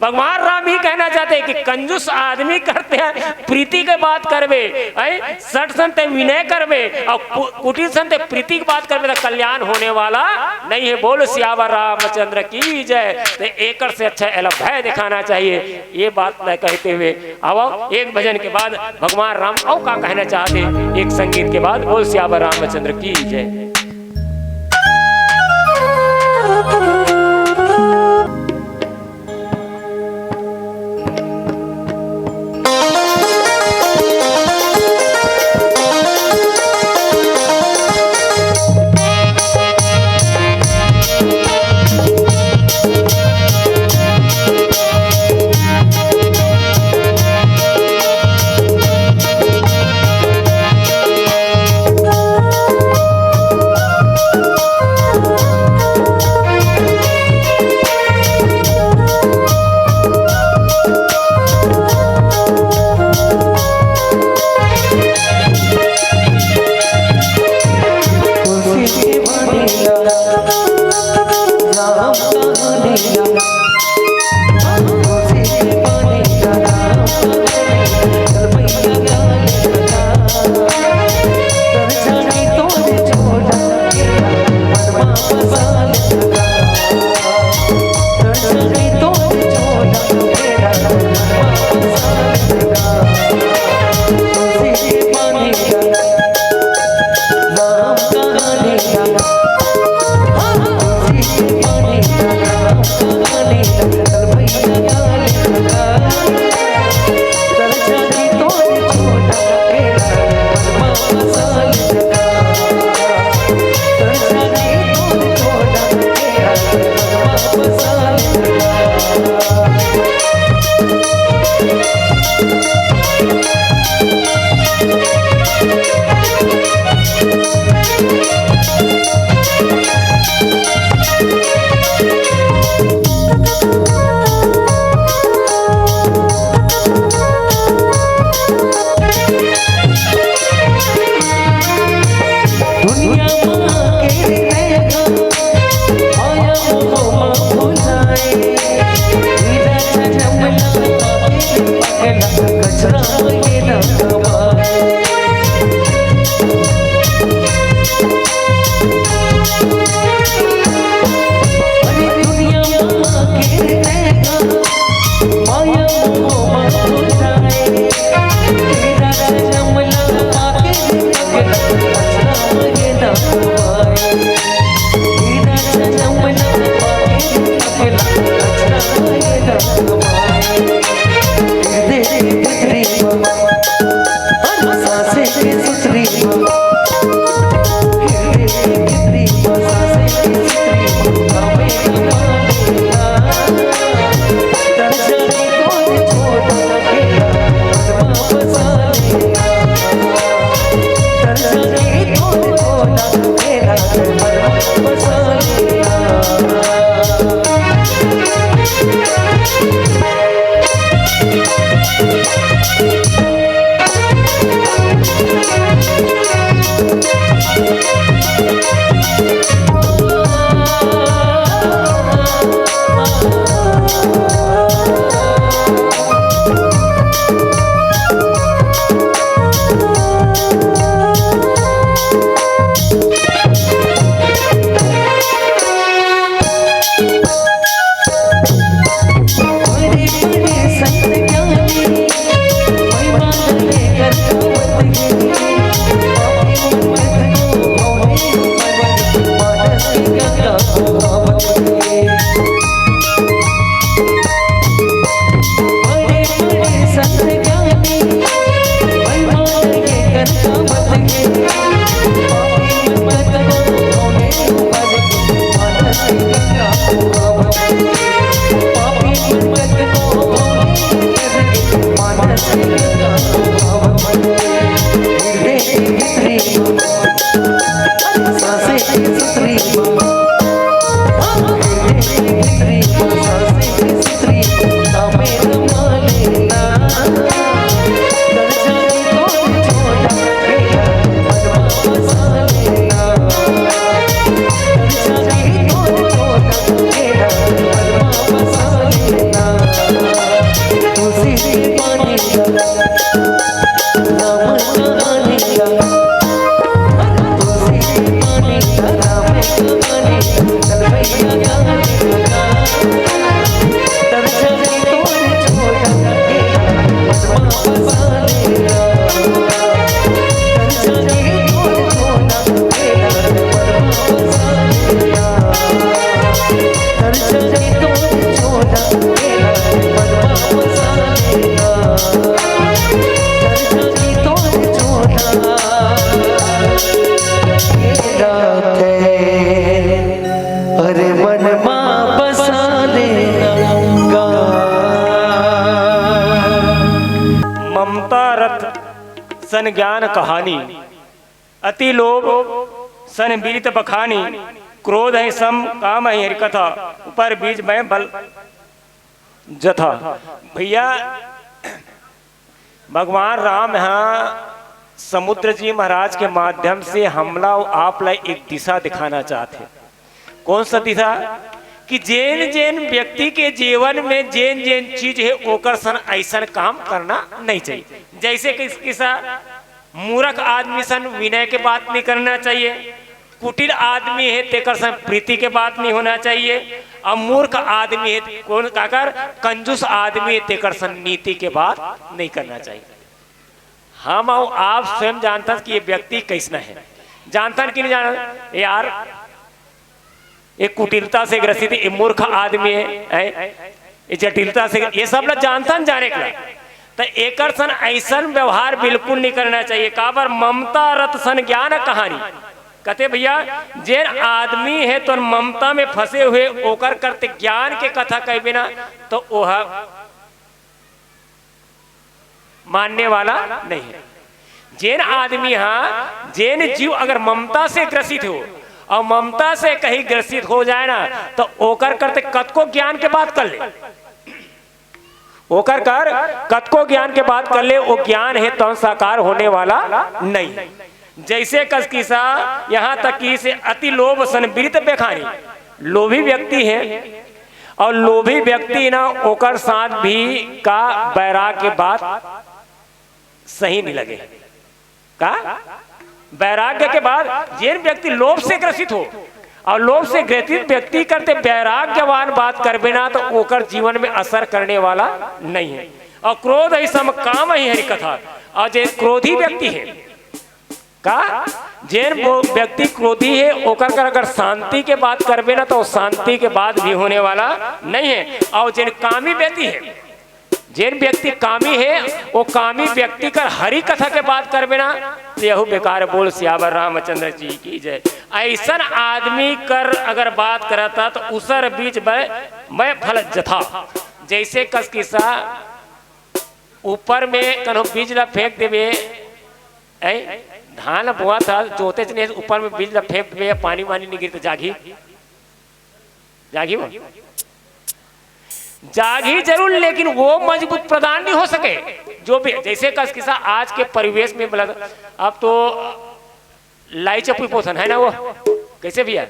भगवान राम ही कहना चाहते हैं कि कंजूस आदमी करते हैं प्रीति के बात करबे, हैं? सठ सन ते विनय करबे अउ कु-, कुटिल सन ते प्रीति के बात करबे, त कल्याण होने वाला नहीं है। बोल सियावर रामचंद्र की जय। ते एकर से अच्छा एला भय दिखाना चाहिए। ये बात मैं कहते हुए अब एक भजन के बाद भगवान राम अउ का कहना चाहते, एक संगीत के बाद। बोल सियावर रामचंद्र की जय। सन ज्ञान कहानी, अति लोभ सन विदित बखानी, क्रोध है सम काम है हरि कथा, ऊपर बीज में बल जथा। भैया, भगवान राम यहाँ समुद्र जी महाराज के माध्यम से हमला अउ आप ला एक दिशा दिखाना चाहत हे। कौन सा दिशा? कि जेन जेन व्यक्ति के जीवन में जेन जेन चीज है, ओकर सन ऐसन काम करना नहीं चाहिए। जैसे कि किसा मूर्ख आदमी सन विनय के बात नहीं करना चाहिए, कुटिल आदमी है तेकर सन प्रीति के बात नहीं होना चाहिए, और मूर्ख आदमी है कौन काकर, कंजूस आदमी है तेकर सन नीति के बात नहीं करना चाहिए। हम अउ आप स्वयं जानथन कि ये व्यक्ति कैसना है, जानथन कि नहीं जानथन यार? ये कुटिलता से ग्रसित, ये मूर्ख आदमी है, हैं? ये जटिलता से, ये सब ला जानथन, जाने के ला। तो एकर सन ऐसन व्यवहार बिल्कुल नहीं करना चाहिए। काबर? ममता रत सन ज्ञान कहानी। कहते भैया, जेन आदमी है तो ममता में फंसे हुए, ओकर करते ज्ञान के कथा कहबे ना, तो ओह मानने वाला नहीं है। जेन आदमी हा, जेन जीव अगर ममता से ग्रसित हो और ममता से कहीं ग्रसित हो जाए ना, तो ओकर करते कतको ज्ञान के बात कर ले, ओकर कर कतको ज्ञान के बात कर ले, वो ज्ञान है तौन साकार होने वाला नहीं। जैसे कस किसा, यहाँ तक कि इसे अति लोभ सन विदित बेखानी, लोभी व्यक्ति है, और लोभी व्यक्ति ना, ओकर साथ भी का बैराग के बात सही नहीं लगे। का? बैराग्य के बाद जेन व्यक्ति लोभ से ग्रसित हो, और लोभ से ग्रसित व्यक्ति करते बैराग्यवान बात करबे ना, तो ओकर जीवन में असर करने वाला नहीं है। और क्रोध ही सम काम ही हरि कथा। और जे क्रोधी व्यक्ति है, का? जेन वो व्यक्ति क्रोधी है, ओकर कर अगर शांति के बात करबे ना, तो शांति के बात भी होने वाला नहीं है। और जेन कामी व्यक्ति है, जेन व्यक्ति कामी है, वो कामी व्यक्ति कर हरि कथा के बात करबे ना, तो यहू बेकार। बोल सियावर रामचंद्र जी की जय। ऐसन आदमी कर अगर बात करता, तो उसर बीज में, में फल जथा। जैसे कस किसा ऊपर में कन्हो बीज ला फेंक देबे, ऐ, धान बोआ था, जोते चने ऊपर में बीज ला फेंक देबे, पानी वानी नहीं गिरते, जागी, जागी वो, जागी जरूर, लेकिन वो मजबूत प्रदान नहीं हो सके। जो भी, जैसे कस किसा आज के परिवेश में बोला, अब तो लाई चपुई पोथन है ना वो, कैसे भैया?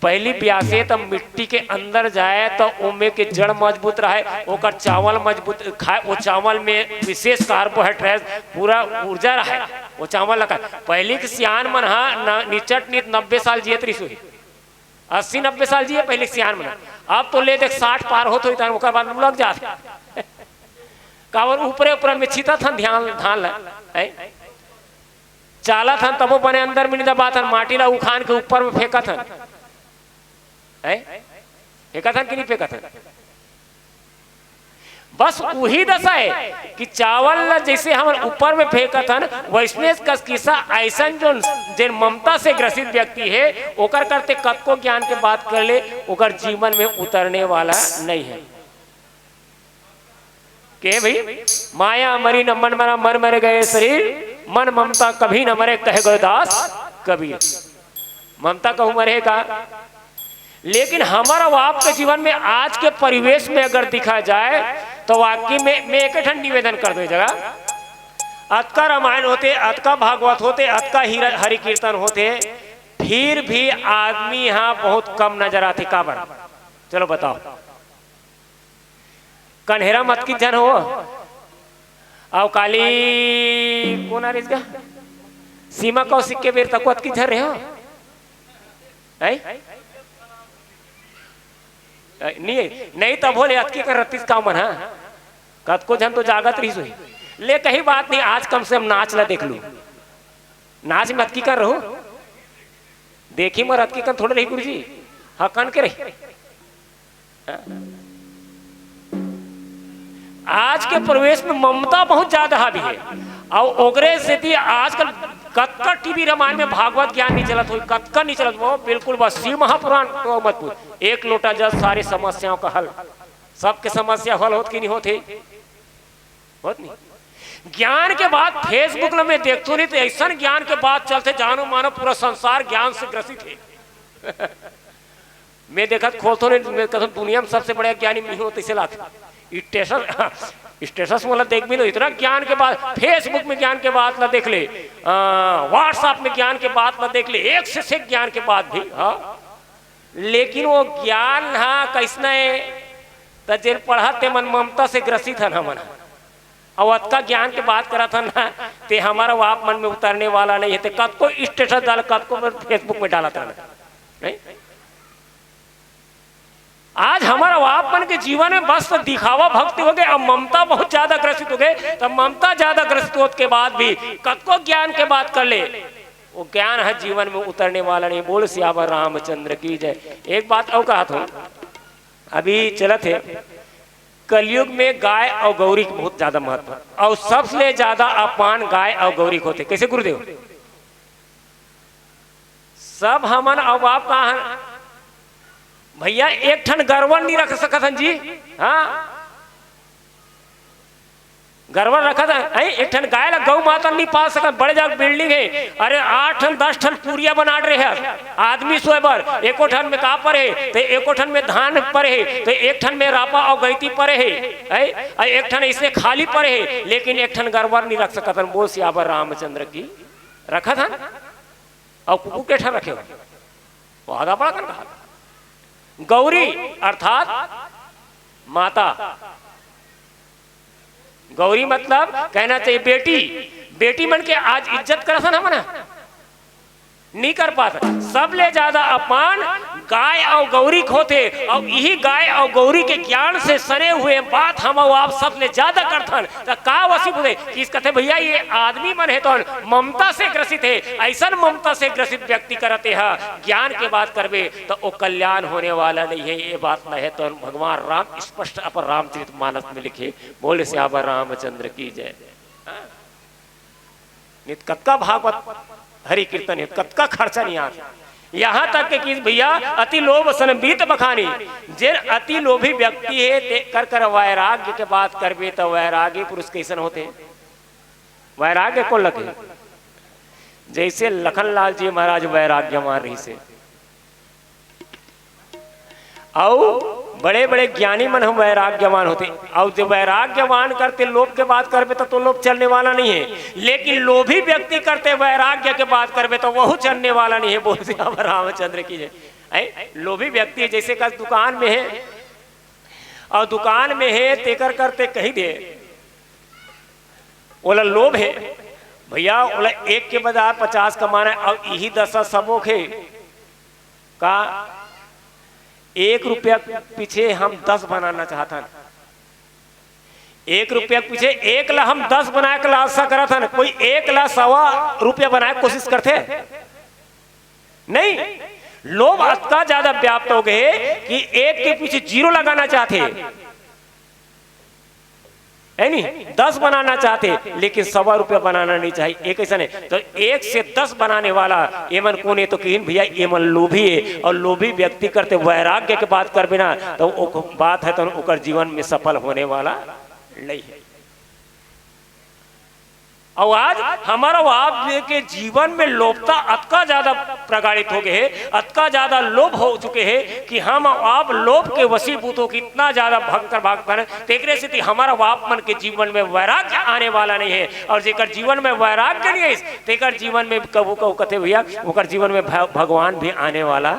पहली ब्यासे तब मिट्टी के अंदर जाए तो ओमे के जड़ मजबूत रहे, ओकर चावल मजबूत खाए, वो चावल में विशेष कार्बोहाइड्रेट, पूरा ऊर्जा रहे, वो चावल लगा। पहली के सियान मन हा न-, निचट नित नब्बे साल जियत रहिस होही, अस्सी नब्बे साल जिए पहली के सियान मन। अब तो ले देख साठ पार होत होही, तहन ओकर बाद लग जात। काबर ऊपरे ऊपरे में छितत हन ध्यान, धान ला, हैं? चालत हन तबो बने अंदर में नहीं दबात हन, माटी ला उखान के ऊपर में फेंकत हन, हैं? फेंकत हन कि नहीं फेंकत हन? बस वही दशा है कि चावल ला जैसे हमन ऊपर में फेंकत हन, वैसने कस किसा ऐसन जो जेन ममता से ग्रसित व्यक्ति है, ओकर करते कतको ज्ञान के बात कर ले, ओकर जीवन में उतरने वाला नहीं है। के भाई, माया मरी न मन मरा, मन मर गए शरीर, मन ममता कभी न मरे, कहे गए दास कबीर। ममता कहूँ मरे का? लेकिन हमारा अउ आपके जीवन में आज के परिवेश में अगर दिखा जाए, तो वाकई में मैं एक ठन निवेदन कर दो जगह, अतका रामायण होते, अतका भागवत होते, अतका हीरा-, हरि कीर्तन होते, फिर भी आदमी यहाँ बहुत कम नजर आते। काबर? चलो बताओ। कन्हेरा म अतकी झन हो, अउ काली कोन आ रहिस गा? सीमा कौशिक के बेर तको अतकी झन रहे हो, हैं? नहीं, नहीं तब बोले अतकी कर रतिस का मन, हाँ, कतको झन तो जागत रहिस होही। ले कहीं बात नहीं, आज कम से कम नाच ला देख लू। नाच में अतकी कर रहो, देखी मर अतकी कन थोड़े रही गुरुजी, हाँ कन के रही। आज के परिवेश में ममता बहुत ज्यादा हावी है, अउ ओकरे सेती आजकल कतका टीवी रामायण में भागवत ज्ञान नहीं चलत होई, कतका नहीं चलत, वो बिल्कुल बस शिव महापुराण तो मत पूछ, एक लोटा जल सारी समस्याओं का हल, सबके समस्या हल होत कि नहीं होत है? होत नहीं। ज्ञान के बात Facebook ला मैं देखथों नहीं, तो ऐसन ज्ञान के बात चलथे, जानो मानो पूरा संसार ज्ञान से ग्रसित हे। मैं देखत खोलथों नहीं, मैं कहथों दुनिया में सबसे बड़े ज्ञानी मैं हूँ, तैसे लागथे। स्टेटस, स्टेटस वाला देख भी तो इतना ज्ञान के बात, Facebook में ज्ञान के बात ला देख ले, आ, WhatsApp में ज्ञान के बात ला देख ले, एक से एक ज्ञान के बात भी, हाँ। लेकिन वो ज्ञान हा कैसना हे, त जेन पढ़त ते मन ममता से ग्रसित हन हमन। अउ अतका ज्ञान के बात करत हन ना, ते हमर अउ आप मन में उतरने वाला नहीं हे। ते कतको स्टेटस डाल, कतको Facebook में डालत रहना, नहीं? आज हमर अउ आप मन के जीवन में बस दिखावा भक्ति हो गए, अब ममता बहुत ज्यादा ग्रसित हो गए। तब ममता ज्यादा ग्रसित होत के बाद भी कतको ज्ञान के बात कर ले, वो ज्ञान ह जीवन में उतरने वाला नहीं। बोल सियावर रामचंद्र की जय। एक बात अउ कहत हूँ, अभी चलत हे कलयुग में गाय अउ गौरी के बहुत ज्यादा महत्व, अउ सबसे ज्यादा अपमान गाय अउ गौरी के होथे। कैसे गुरुदेव? सब हमन अउ आप का हन? भैया, एक ठन गरवा नहीं रख सकत हन जी। हाँ, गरवा रखत हन, हैं? एक ठन गाय ला गौ माता नहीं पाल सकत। बड़े जाग बिल्डिंग हे, अरे आठ ठन दस ठन पुरिया बना रहे हे आदमी सोए बर। एको ठन में का परे हे? तो एको ठन में धान परे हे, तो एक ठन में रापा अउ गैती परे हे, हैं? अउ एक ठन इसने खाली परे हे, लेकिन एक ठन गरवा नहीं रख सकत हन। बोल सियावर रामचंद्र की। रखत हन? अउ कुकुर के ठन रखे हो, वो आधा बड़ा कन कहा। गौरी अर्थात माता, गौरी मतलब कहना चाहिए बेटी। बेटी मन के आज इज्जत करत हन हमन? नहीं कर पात। सबले ज्यादा अपमान गाय अउ गौरी के होथे, अउ यही गाय अउ गौरी के ज्ञान से सने हुए बात हम अउ आप सबले ज्यादा करथन। त का वसी बोले कि इस कथे, भैया, ये आदमी मन हे तो ममता से ग्रसित हे, ऐसन ममता से ग्रसित व्यक्ति करते ह, ज्ञान के बात करबे तो वो कल्याण होने वाला नहीं है। ये बात न है तो भगवान राम स्पष्ट अपन रामचरित मानस में लिखे। बोले सियावर रामचंद्र की जय। नित कतका भागवत हरि कीर्तन हे, कतका खर्चा नहीं आत। यहाँ तक के कि भैया, अति लोभ सन मीत बखानी, जेन अति लोभी व्यक्ति हे, ते कर कर वैराग्य के बात करबे, त वैराग्य पुरुष कैसन होथे? वैराग्य कोन लगे? जैसे लखन लाल जी महाराज वैराग्यवान रहिसे, अउ बड़े-बड़े ज्ञानी मन हम वैराग्यवान होते, अउ जो वैराग्यवान करते लोभ के बात करबे, तो, तो लोभ चलने वाला नहीं है, लेकिन लोभी व्यक्ति करते वैराग्य के बात करबे, तो वहू चलने वाला नहीं है। बोल सियावर रामचंद्र की जय। ऐ, लोभी व्यक्ति जैसे का दुकान में है, अउ दुकान में है, तेकर करते कही दे, ओला लोभ हे भैया, ओला एक के बजाय पचास कमाना हे, अउ यही दशा सबो के का एक रुपया के पीछे हम दस बनाना चाहत हन। एक रुपया के पीछे एक ला हम दस बनाए के लालसा करत हन, कोई एक ला सवा रुपया बनाए के कोशिश करथे? नहीं। लोभ अतका ज्यादा व्याप्त हो गए कि एक के पीछे जीरो लगाना चाहथे, है नी? दस बनाना चाहथे, लेकिन सवा रुपया बनाना नहीं चाहिए। एक ऐसा नहीं, तो एक से दस बनाने वाला एमन कोन हे? तो कहिन, भैया, एमन लोभी हे, अउ लोभी व्यक्ति करते वैराग्य के बात करबे ना, तो वो बात है, तो ओकर जीवन में सफल होने वाला नहीं है। अउ आज हमर अउ आप के जीवन में लोभता अतका ज्यादा प्रगाढ़ित हो गए हे, अतका ज्यादा लोभ हो चुके हे कि हम अउ आप लोभ के वशीभूत हो के इतना ज्यादा भंकर भागत हन। तेकरे सेती हमर अउ आप मन के जीवन में वैराग्य आने वाला नहीं है, अउ जेकर जीवन में वैराग्य नहीं है, तेकर जीवन में कभू कभू कथे भैया, ओकर जीवन में भ-, भगवान भी आने वाला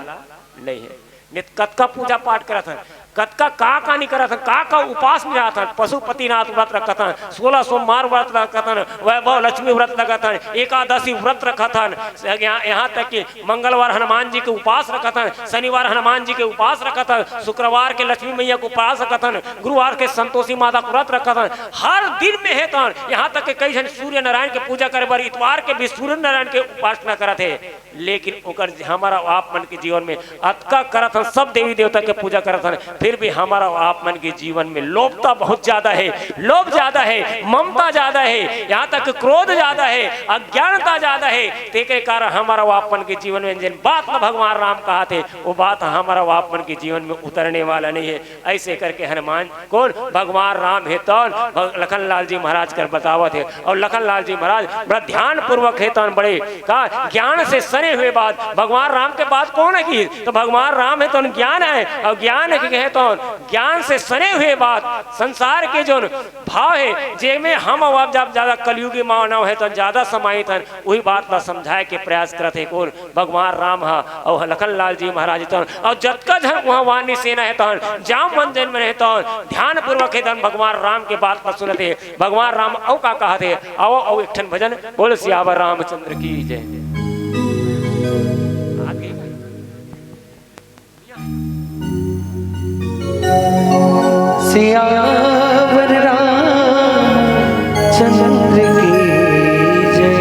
नहीं है। नित कतका पूजा पाठ करत हन, कतका का का नहीं करत हन, का का उपास में रहत हन, पशुपतिनाथ व्रत रखत हन, सोलह सोमवार व्रत रखत हन, वैभव लक्ष्मी व्रत रखत हन, एकादशी व्रत रखत हन, यहाँ, यहाँ तक कि मंगलवार हनुमान जी के उपास रखत हन, शनिवार हनुमान जी के उपास रखत हन, शुक्रवार के लक्ष्मी मैया के उपास रखत हन, गुरुवार के संतोषी माता के व्रत रखत हन। हर दिन में हे तन, यहाँ तक कि कई झन सूर्य नारायण के पूजा करे बर इतवार के भी सूर्य नारायण के उपासना करत हे। लेकिन ओकर हमर अउ आप मन के जीवन में अतका करत हन, सब देवी देवता के पूजा करत हन, फिर फिर भी हमर अउ आप मन के जीवन में लोभता बहुत ज्यादा हे, लोभ ज्यादा हे, ममता ज्यादा हे, यहाँ तक क्रोध ज्यादा हे, अज्ञानता ज्यादा हे। तेकरे कारण हमर अउ आप मन के जीवन में जेन बात ल भगवान राम कहत हे, वो बात हमर अउ आप मन के जीवन में उतरने वाला नहीं हे। ऐसे करके हनुमान कोन भगवान राम हे तौन भग-, लखन लाल जी महाराज कर बतावत हे। अउ लखन लाल जी महाराज बड़ा ध्यान पूर्वक हे तौन बड़े का ज्ञान से सने हुए बात, भगवान राम के बात कोन हे कि तो भगवान राम हे तौन ज्ञान हे, अउ ज्ञान हे कि कहे तौन ज्ञान से सने हुए बात, संसार के जोन भाव हे, जेमे हम अउ आप जब ज्यादा कलयुगी मानव हे तौन ज्यादा समाहित हन, वही बात ला समझाए के प्रयास करत हे कोन भगवान राम ह अउ लखन लाल जी महाराज तौन अउ जतका झन उहाँ वानी सेना हे तौन जाम मन जन मन हे तौन ध्यान पूर्वक हे तौन भगवान राम के बात ला सुनत हे। भगवान राम अउ का कहत हे, आओ अउ एक ठन भजन बोल सियावर रामचंद्र की जय। आगे। सियावर रामचंद्र की जय।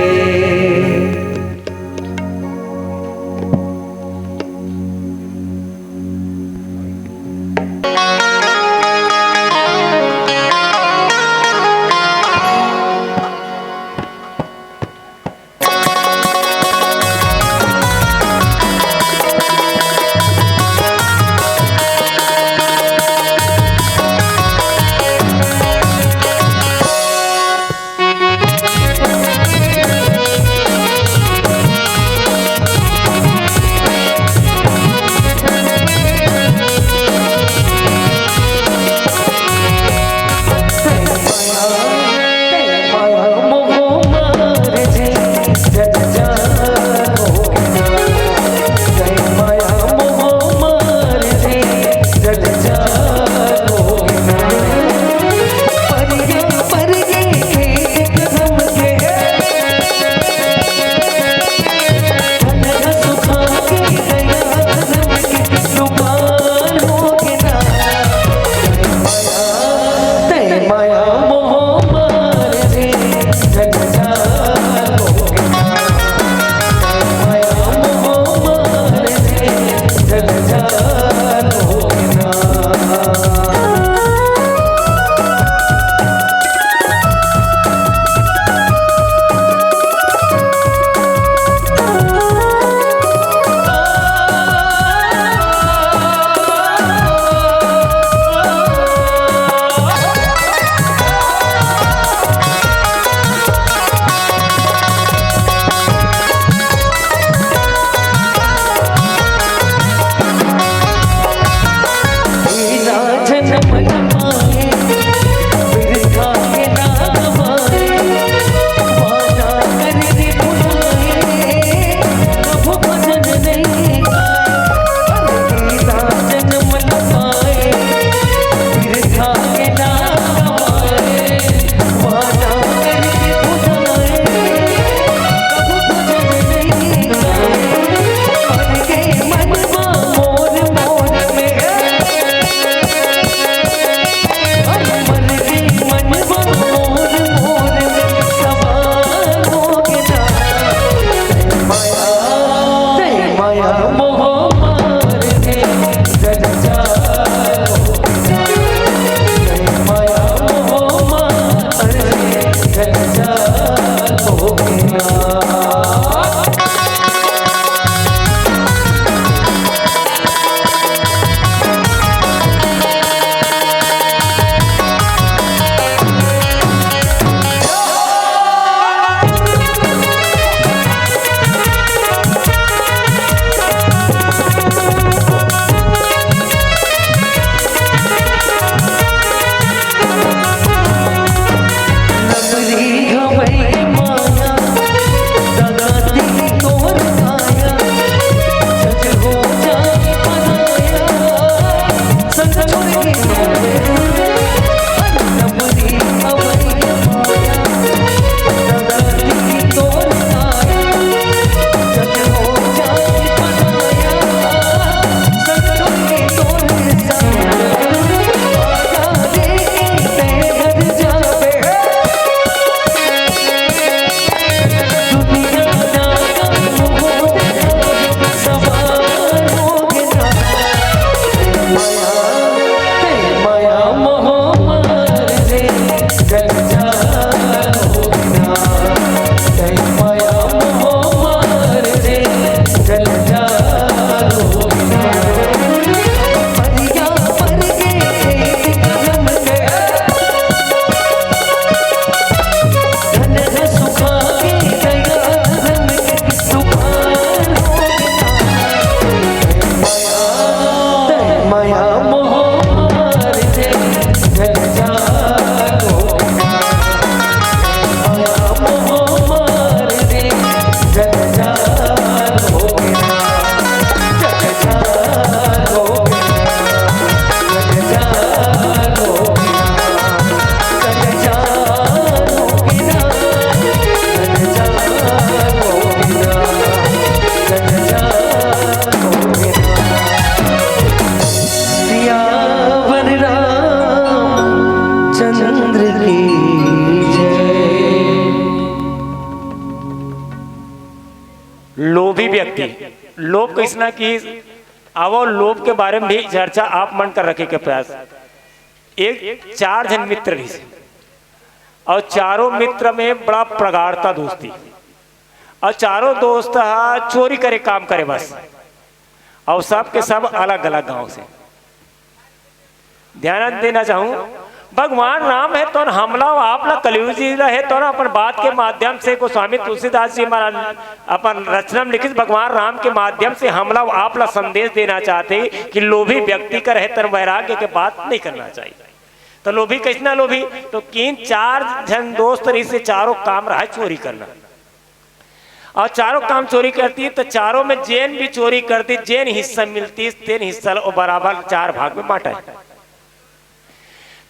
व्यक्ति। लोभ कइसना कि आवो, लोभ के बारे में भी चर्चा आप मन कर रखे के प्रयास। एक चार झन मित्र रहिस अउ चारों मित्र में बड़ा प्रगाढ़ता दोस्ती, अउ चारों दोस्त ह चोरी करे काम करे बस, अउ सब के सब अलग-अलग गांव से। ध्यान देना चाहूं, भगवान राम हे तो हमला अउ आपला, कलयुग जी ला हे तो अपन बात के माध्यम से गोस्वामी तुलसीदास जी महाराज अपन रचना में लिखिस, भगवान राम के माध्यम से हमला अउ आपला संदेश देना चाहथे कि लोभी व्यक्ति कर हे तन वैराग्य के बात नहीं करना चाहिए। तो लोभी कइसना लोभी? तो तीन चार झन दोस्त रहिस, चारों काम रहय चोरी करना। अउ चारों काम चोरी करतिस, तो चारों में जेन भी चोरी करतिस, जेन हिस्सा मिलतिस, तेन हिस्सा ला ओ बराबर चार भाग में बांटय।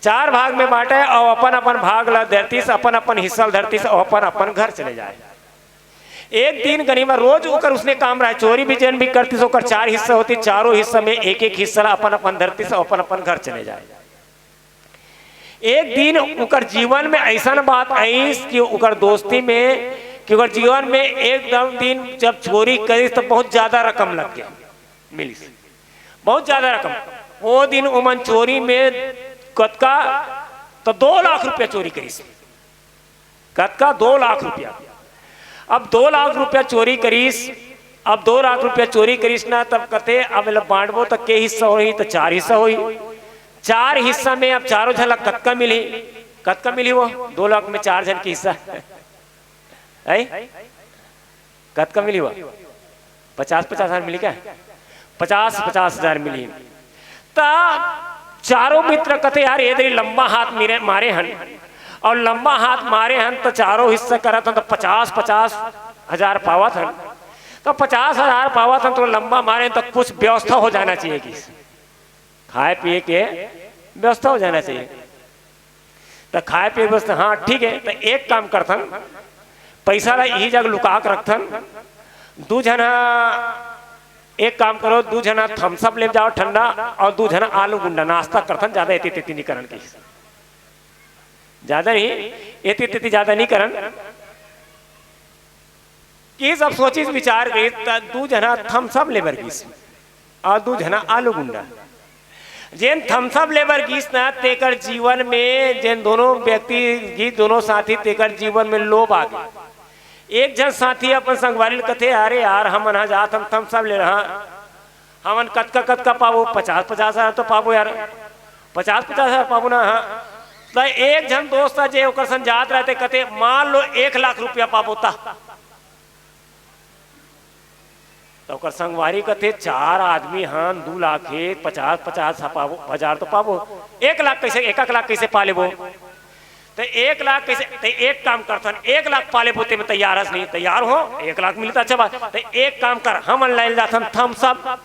चार भाग में बांटय अउ अपन-अपन भाग ला धरतिस, अपन-अपन हिस्सा ला धरतिस अउ अपन-अपन घर चले जाय। एक दिन गनिमा रोज ओकर उसने काम रहय, चोरी भी जेन भी करतिस, ओकर चार हिस्सा होतिस, चारों हिस्सा में एक-एक हिस्सा ला अपन-अपन धरतिस अउ अपन-अपन घर चले जाय। एक दिन ओकर जीवन में अइसन बात आइस कि ओकर दोस्ती में, कि ओकर जीवन में एकदम दिन जब चोरी करिस त बहुत ज्यादा रकम लग गे, मिलिस बहुत ज्यादा रकम। वो दिन ओमन चोरी में कतका, त दो लाख रुपया चोरी करिस। कतका? दो लाख रुपया। अब दो लाख रुपया चोरी करिस, अब दो लाख रुपया चोरी करिस ना, तब कथे, "अब एला बांटबो त के हिस्सा होही?" त चार हिस्सा होही। चार हिस्सा में अब चारों झन ला कतका मिलही? कतका मिलही वो? दो लाख में चार झन के हिस्सा। हैं? कतका मिलही वो? पचास पचास हजार मिलही का? पचास पचास हजार मिलही। त चारों मित्र कथे, "यार, ये दरी लंबा हाथ मिरे, मारे हन, अउ लंबा हाथ मारे हन, त चारों हिस्सा करत हन, त पचास पचास हजार पावत हन। त पचास हजार पावत हन, त लंबा मारे हन, त कुछ व्यवस्था हो जाना चाहिए कि खाए पिए के व्यवस्था हो जाना चाहिए।" त खाए पिए व्यवस्था, हाँ, ठीक है, त एक काम करथन, पैसा ला इही जगह लुका के रखथन। दू झन ह, एक काम करो, दू झन ह थम्सअप ले जाओ ठंडा, अउ दू झन ह आलू गुंडा, नाश्ता करथन, ज्यादा एती तेती नहीं करन कहिस। ज्यादा नहीं, एती तेती ज्यादा नहीं करन। कि सब सोचिस विचार करिस, त दू झन ह थम्सअप ले बर गिस अउ दू झन ह आलू गुंडा। जेन थम्सअप ले बर गिस ना, तेकर जीवन में जेन दोनों व्यक्ति गिस, दोनों साथी, तेकर जीवन में लोभ आ गे। एक झन साथी अपन संगवारी ल कथे, "अरे यार, हमन ह जात हन थम्सअप ले रहा, हमन कतका कतका पाबो? पचास पचास हजार तो पाबो यार, पचास पचास हजार पाबो ना।" हाँ, त एक झन दोस्त ह जे ओकर संग जात रहते, कथे, "मान लो एक लाख रुपया पाबो त?" त ओकर संगवारी कथे, "चार आदमी हन, दू लाख हे, पचास पचास ह पाबो, हजार तो पाबो, एक लाख कइसे, एक एक लाख कइसे पा लेबो?" त एक लाख कइसे, त एक काम करथन, एक लाख पा लेबो, तेमे तैयार हस नहीं? तैयार हो, एक लाख मिलता, अच्छा बात। त एक काम कर, हमन लाइन जाथन थम्सअप,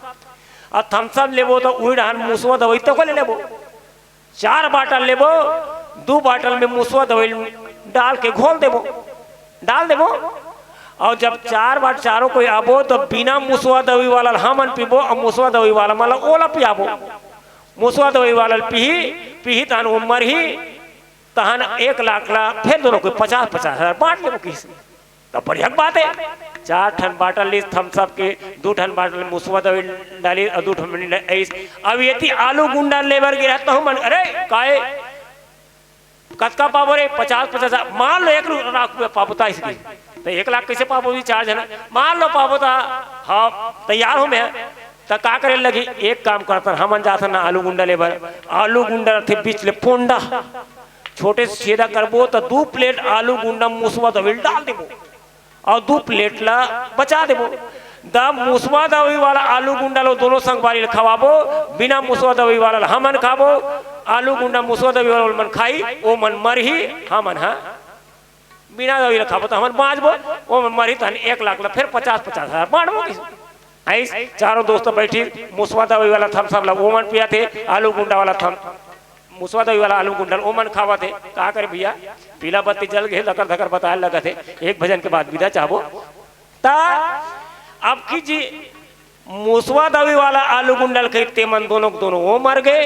अउ थम्सअप लेबो त उही डहन मुसवा दवाई तको ले लेबो। चार बाटल लेबो, दू बाटल में मुसवा दवाई डाल के घोल देबो, डाल देबो। अउ जब चार बार चारों कोई आबो, त बिना मुसवा दवाई वाला ल हमन पीबो, अउ मुसवा दवाई वाला मन ल ओला पियाबो। मुसवा दवाई वाला ल पीही, पीही तहन वो मरही, तहन एक लाख ला फेर दोनों कोई पचास पचास हजार बांट लेबो कहिस। त बढ़िया के बात हे। चार ठन बाटल लिस थम्सअप के, दू ठन बाटल मुसवा दवाई डालिस अउ दू ठन मिनी डालिस। अब एती आलू गुंडा ले बर गे रहत, तहूं मन, "अरे, काय? कतका पाबो रे?" "पचास पचास हजार।" "मान लो एक लाख रुपया पाबो त इसकी, त एक लाख कइसे पाबो जी, चार झन?" "मान लो पाबो त, हाँ, तैयार हो मैं।" त का करे लगही? एक काम करथन, हमन जाथन ना आलू गुंडा ले बर। आलू गुंडा रथे बीच ले पोंडा, छोटे से छेदा करबो त दू प्लेट आलू गुंडा मुसवा दवाई डाल देबो अउ दू प्लेट ला बचा देबो। द मुसवा दवाई वाला आलू गुंडा लो दोनों संगवारी ल खवाबो, बिना मुसवा दवाई वाला ल हमन खाबो। आलू गुंडा मुसवा दवाई वाला मन खाई, ओ मन मरही, हमन ह बिना दवाई ल खाबो त हमन बांचबो, ओ मन मरही, तहन एक लाख ला फेर पचास पचास हजार बांटबो कहिस। आइस, चारों दोस्त बैठी, मुसवा दवाई वाला थम्सअप ला ओमन पियाथे, आलू गुंडा वाला थम, मुसवा दवाई वाला आलू गुंडा ल ओमन खावत हे। का करे भैया, पीला बत्ती जल गे, लकर धकर बताए लगत हे, एक भजन के बाद विदा चाहबो। त अब की जी, मुसवा दवाई वाला आलू गुंडा ल कही, ते मन दोनों के दोनों वो मर गे,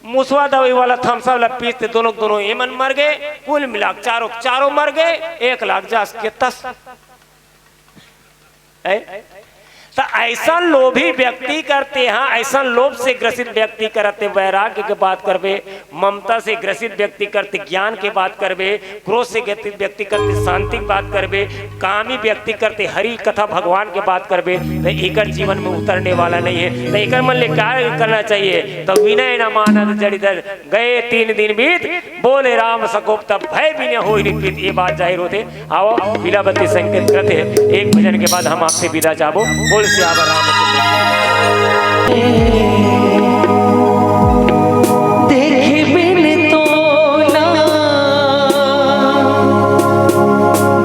मुसवा दवाई वाला थम्सअप ला पीस ते दोनों के दोनों ये मन मर गे, कुल मिला के चारों के चारों मर गे, एक लाख जस के तस। है? त ऐसा लोभी व्यक्ति करते, हाँ, ऐसा लोभ से ग्रसित व्यक्ति करते वैराग्य के बात करबे, ममता से ग्रसित व्यक्ति करते ज्ञान के बात करबे, क्रोध से ग्रसित व्यक्ति करते शांति के बात करबे, कामी व्यक्ति करते हरि कथा भगवान के बात करबे, त एकर जीवन में उतरने वाला नहीं है। त एकर मन ले क्या करना चाहिए? त विनय न मानत जड़ि धर, गए तीन दिन बीत, बोले राम सकोप तब भय बिने होई निप्रीत, ये बात जाहिर होथे। आओ, पीला बत्ती संकेत करत हे। एक भजन के बाद हम आपसे विदा चाहबो। बोल सियावर रामचंद्र की। देखे बिन तोला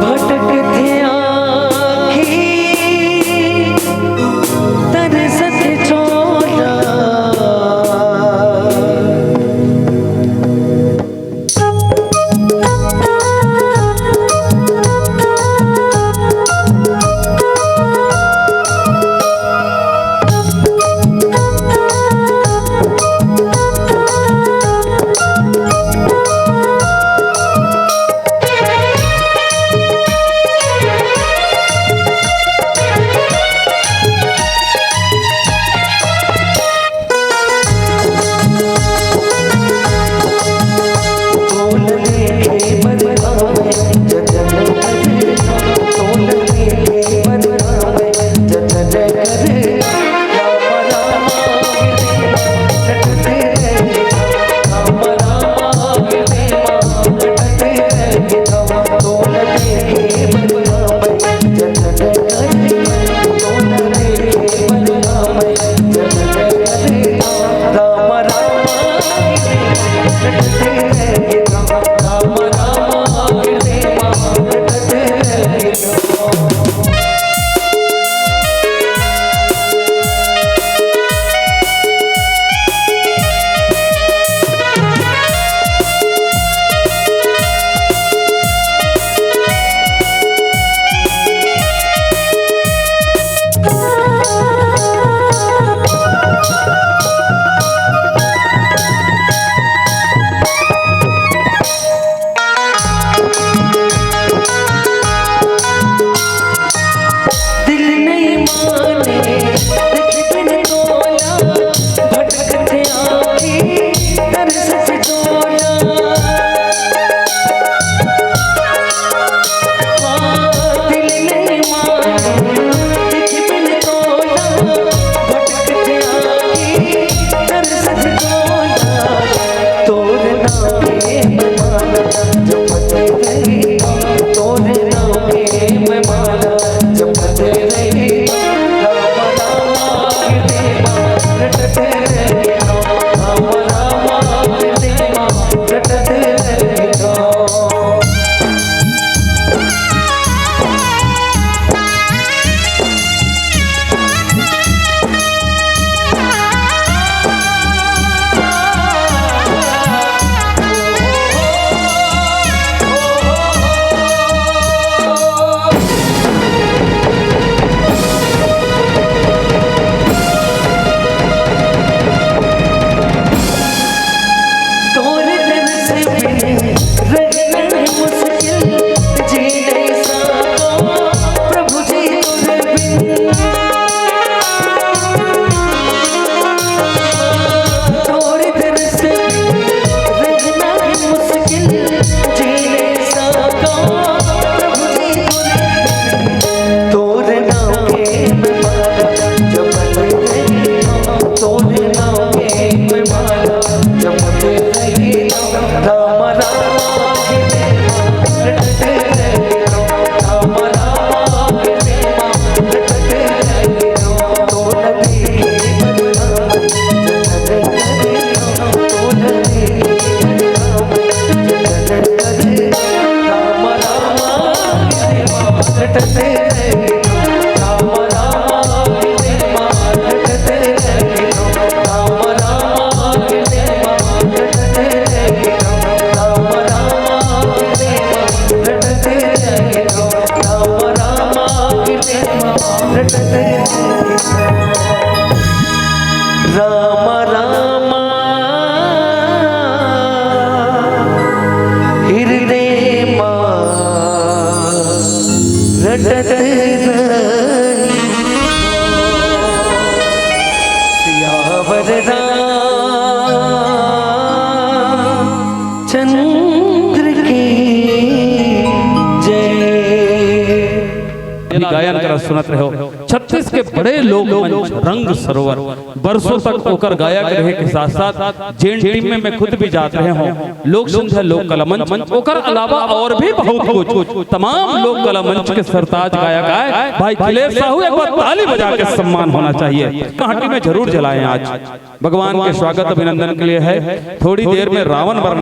भटकथे आँखी तरसत छोला। गायन करा सुनत रहे हो। छत्तीस के बड़े लोक मंच रंग सरोवर, बरसों तक ओकर गायक रहे के साथ साथ जेन टीम में मैं खुद भी जात रहे हों, लोक संध्या, लोक कला मंच, ओकर अलावा और भी बहुत कुछ तमाम लोक कला मंच के सरताज गायक आए। भाई खिलेश साहू, एक बार ताली बजा के सम्मान होना चाहिए। माटी में जरूर जलाएं आज। भगवान के स्वागत अभिनंदन के लिए है। थोड़ी देर में रावण वरण